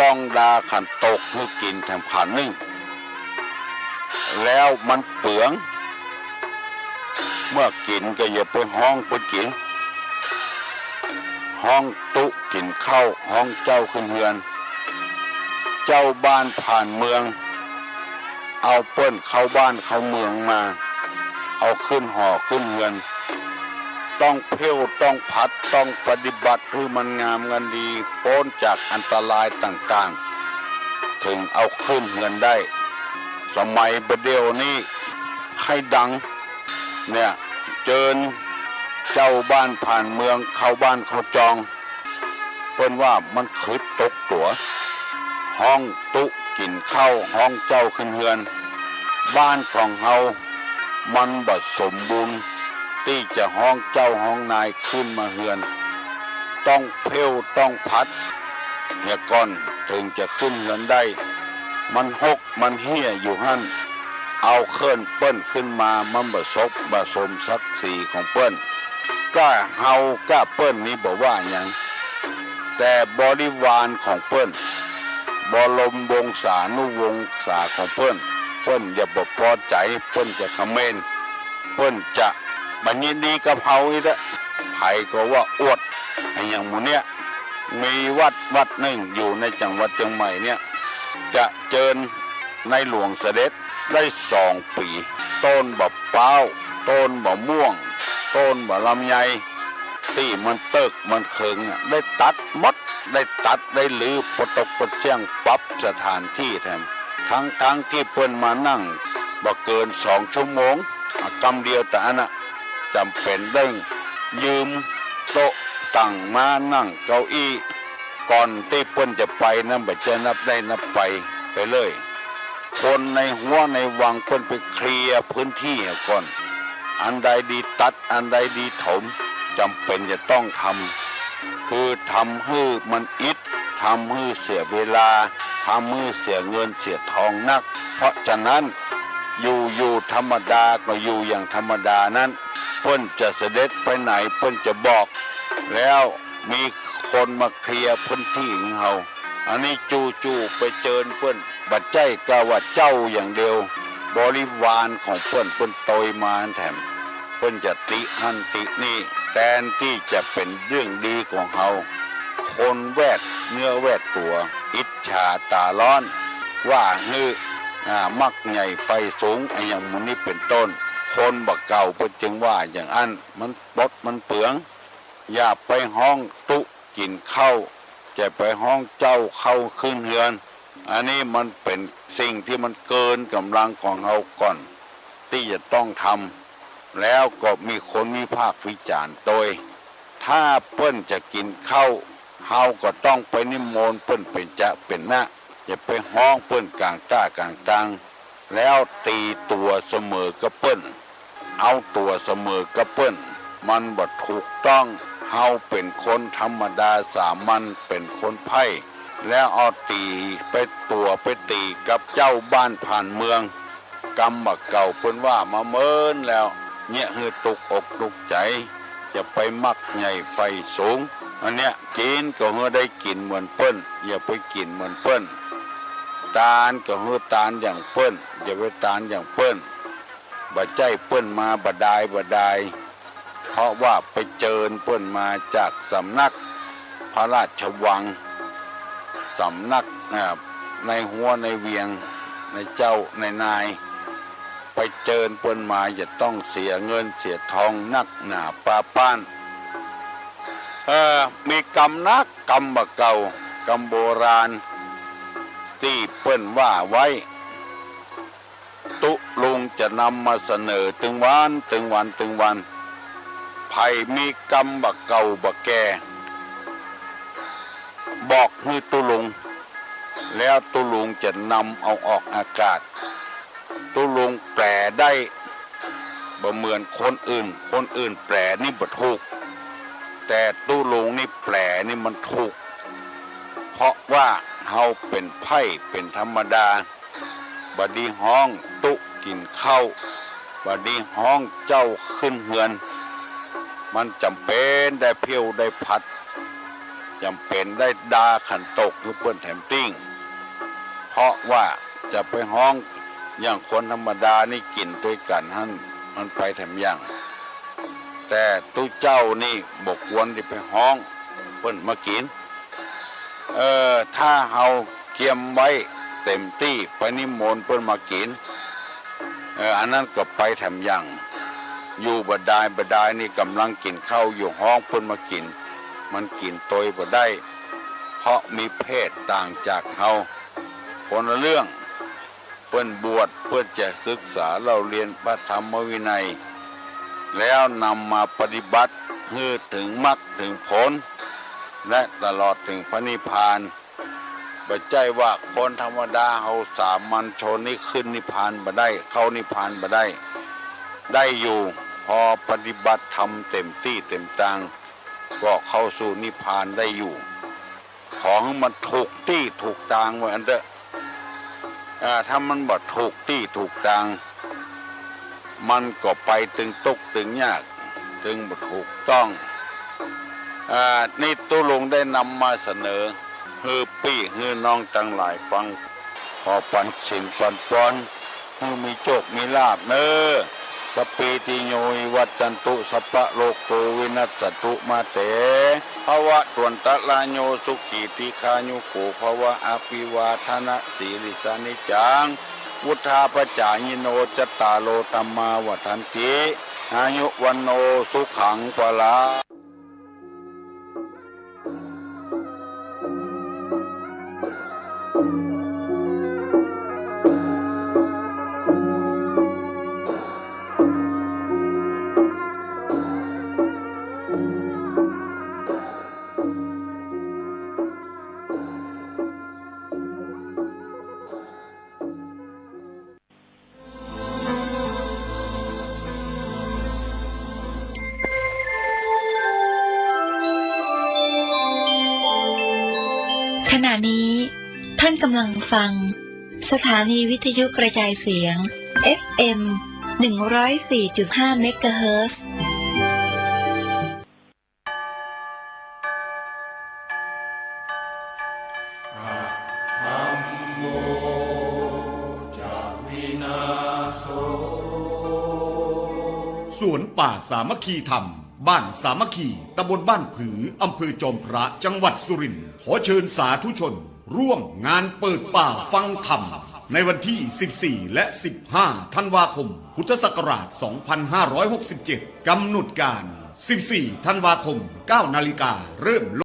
ต้องดาขันโตกหื้อกิ๋นแถมขันนึ่ง แล้วมันเปือง เมื่อกิ๋นก็อย่าไปฮ้องเปิ้นกิ๋น ฮ้องตุ๊กิ๋นข้าว ฮ้องเจ้าขึ้นเฮือน เจ้าบ้านผ่านเมือง เอาเปิ้นเข้าบ้านเข้าเมืองมา เอาขึ้นหอขึ้นเฮือน ต้องเผ้วต้องผัด ต้องปฏิบัติหื้อมันงามกันดี ป๊นจากอันตรายต่างๆ เถิงเอาขึ้นเฮือนได้ สมัยบ่าเดี่ยวนี้ใค่ดัง เนี่ย เจิญเจ้าบ้านผ่านเมืองเข้าบ้านเข้าจอง เปิ้นว่ามันขึดตกตั๋ว ฮ้องตุ๊กิ๋นข้าว ฮ้องเจ้าขึ้นเฮือน บ้านของเฮามันบ่สมบูรณ์ตี้จะฮ้องเจ้าฮ้องนายขึ้นมาเฮือน ต้องเผ้วต้องผัดเหียก่อนเถิงจะขึ้นเฮือนได้ มันหกมันเฮี้ยอยู่หั้น เอาเคิ่นเปิ้นขึ้นมามันบ่สบบ่สมศักดิ์ศรีของเปิ้น ก้าเฮาก้าเปิ้นนี้บ่ว่าหยัง แต่บริวารของเปิ้น บรมวงศานุวงศาของเปิ้น เปิ้นจะบ่ปอใจ๋ เปิ้นจะเขมร เปิ้นจะบ่ยินดีกับเฮาอี้แหละ ใผก็ว่าอวด อะหยังหมู่เนี้ย มีวัดวัดนึ่งอยู่ในจังหวัดเจียงใหม่เนี่ย จะเจิญในหลวงเสด็จได้สองปี๋ ต้นบ่าป๊าว ต้นบ่าม่วง ต้นบ่าลำไย ตี้มันเติกมันเขิงอะ ได้ตัดหมด ได้ตัดได้รื้อปะตกปะเสี้ยง ปรับสถานตี้แถม ตึงๆ ตี้เปิ้นมานั่งบ่เกินสองชั่วโมง อะ กำเดียวตะอั้นน่ะ จ๋ำเป๋นเด้งยืมโต๊ะตังมานั่งเก้าอี้ ก่อนตี้เปิ้นจะไปนั้นบ่ใจ้นับได้นับไป ไปเลย คนในฮั้วในวังเปิ้นไปเคลียร์พื้นตี้ก่อน อันใดดีตัด อันใดดีถม จ๋ำเป๋นจะต้องทำ คือทำหื้อมันอิด ทำหื้อเสียเวลา ทำหื้อเสียเงินเสียทองนัก เพราะฉะนั้น อยู่ๆ ธรรมดาก็อยู่อย่างธรรมดานั้น เปิ้นจะเสด็จไปไหนเปิ้นจะบอก แล้วมีคนมาเคลียร์พื้นตี้หื้อเฮา อันนี้จู่ๆ ไปเจิญเปิ้น บ่ใจ้ก้าว่าเจ้าอย่างเดียว บริวารของเปิ้น เปิ้นตวยมาแถม เปิ้นจะติหั้นตินี่ แตนตี้จะเป๋นเรื่องดีของเฮา คนแวดเนื้อแวดตั๋ว อิจฉาต๋าฮ้อน ว่าหื้อ อ่า มักใหญ่ใฝ่สูง อะหยังหมู่นี้เป๋นต้น คนบ่าเก่าเปิ้นจึงว่าอย่างอั้น มันปดมันเปือง อย่าไปฮ้องตุ๊กิ๋นข้าว จะไปฮ้องเจ้าเข้าขึ้นเฮือน อันนี้มันเป๋นสิ่งตี้มันเกินก๋ำลังของเฮาก่อนตี้จะต้องทำ แล้วก็มีคนวิพากษ์วิจารณ์ตวย ถ้าเปิ้นจะกิ๋นข้าว เฮาก็ต้องไปนิมนต์เปิ้นเป๋นจะเป๋นนะ อย่าไปฮ้องเปิ้นก๋างต้ากลางตัง แล้วตี๋ตั๋วเสมอกับเปิ้น เอาตั๋วเสมอกับเปิ้น มันบ่ถูกต้อง เฮาเป๋นคนธรรมดาสามัญ เป๋นคนใพร่ แล้วเอาตี๋ไปตั๋วไปตี๋กับเจ้าบ้านผ่านเมือง กำบ่าเก่าเปิ้นว่ามาเมินแล้ว เยียะหื้อตุ๊กอกตุ๊กใจ๋ อย่าไปมักใหญ่ใฝ่สูง อันเนี้ย กิ๋นก็หื้อได้กิ๋นเหมือนเปิ้น อย่าไปกิ๋นเหมือนเปิ้น ตานก็หื้อตานอย่างเปิ้น อย่าไปตานอย่างเปิ้น บ่ใจ้เปิ้นมาบ่ดายบ่ดาย เพราะว่าไปเจิญเปิ้นมาจากสำนักพระราชวัง สำนัก อ่า ในฮั้วในเวียง ในเจ้าในนาย ไปเจิญเปิ้นมาจะต้องเสียเงินเสียทองนักหนาปาป๊าน เออ มีกรรมนัก กรรมบ่าเก่า กรรมโบราณ ตี้เปิ้นว่าไว้ ตุ๊ลุงจะนำมาเสนอตึงวัน ตึงวัน ตึงวัน ใผมีกรรมบ่าเก่าบ่าแก่ บอกหื้อตุ๊ลุง แล้วตุ๊ลุงจะนำเอาออกอากาศ ตุ๊ลุงแปลได้ บ่เหมือนคนอื่น คนอื่นแปลนี่บ่ถูก แต่ตุ๊ลุงนี่แปลนี่มันถูก เพราะว่าเฮาเป๋นไพร่เป๋นธรรมดา บ่ดีฮ้องตุ๊กิ๋นข้าว บ่ดีฮ้องเจ้าขึ้นเฮือน มันจ๋ำเป๋นได้เผี้ยวได้ผัด จ๋ำเป๋นได้ด่าขันตกหื้อเปิ้นแถมติ้ง เพราะว่าจะไปฮ้องอย่างคนธรรมดานี่กิ๋นตวยกั๋นหั้น มันไปแถมอย่าง แต่ตุ๊เจ้านี่บ่ควรตี้ไปฮ้องเปิ้นมากิ๋น เออ ถ้าเฮาเกียมไว้เต๋มตี้ไปนิมนต์เปิ้นมากิ๋น เออ อันนั้นก็ไปแถมอย่าง อยู่บ่ดายบ่ดายนี่ก่ำลังกิ๋นข้าวอยู่ฮ้องเปิ้นมากิ๋น มันกิ๋นตวยบ่ได้ เพราะมีเพศต่างจากเฮา คนละเรื่อง เปิ้นบวชเพื่อจะศึกษาเล่าเรียนพระธรรมวินัย แล้วนำมาปฏิบัติหื้อเถิงมรรคเถิงผล และตลอดเถิงพระนิพพาน บ่ใจ้ว่าคนธรรมดาเฮาสามัญชนนี่ขึ้นนิพพานบ่ได้ เข้านิพพานบ่ได้ ได้อยู่ พอปฏิบัติธรรมเต๋มตี้เต๋มตาง ก็เข้าสู่นิพพานได้อยู่ ขอหื้อมันถูกตี้ถูกตางว่าอั้นเต๊อะ อ่า ถ้ามันบ่ถูกตี้ถูกตาง มันก็ไปตึงตุ๊กตึงยาก ตึงบ่ถูกต้อง อ่า นี่ตุ๊ลุงได้นำมาเสนอ หื้อปี้หื้อน้องตังหลายฟัง ขอปันศีลปันปอน หื้อมีโจคมีลาภเน่อ สัพพีติโยวิวัชชันตุ สัพพะโรโควินัสสันตุ มาเต ภะวะตวันตะราโย สุขี ทีฆายุโก ภะวะ อะภิวาทะนะสีลิสสะ นิจจัง วุฑฒาปะจายิโน จัตตาโร ธัมมา วัฑฒันติ อายุ วัณโณ สุขัง พะลัง ขณะนี้ท่านกำลังฟังสถานีวิทยุกระจายเสียง เอฟเอ็ม หนึ่งร้อยสี่จุดห้า เมกะเฮิรตซ์ สวนป่าสามัคคีธรรม บ้านสามัคคี ตำบลบ้านผือ อำเภอจอมพระ จังหวัดสุรินทร์ ขอเชิญสาธุชน ร่วมงานเปิดป่าฟังธรรม ในวันที่ สิบสี่ และ สิบห้า ธันวาคม พุทธศักราช สองพันห้าร้อยหกสิบเจ็ด กำหนดการ สิบสี่ ธันวาคม เก้า นาฬิกา เริ่ม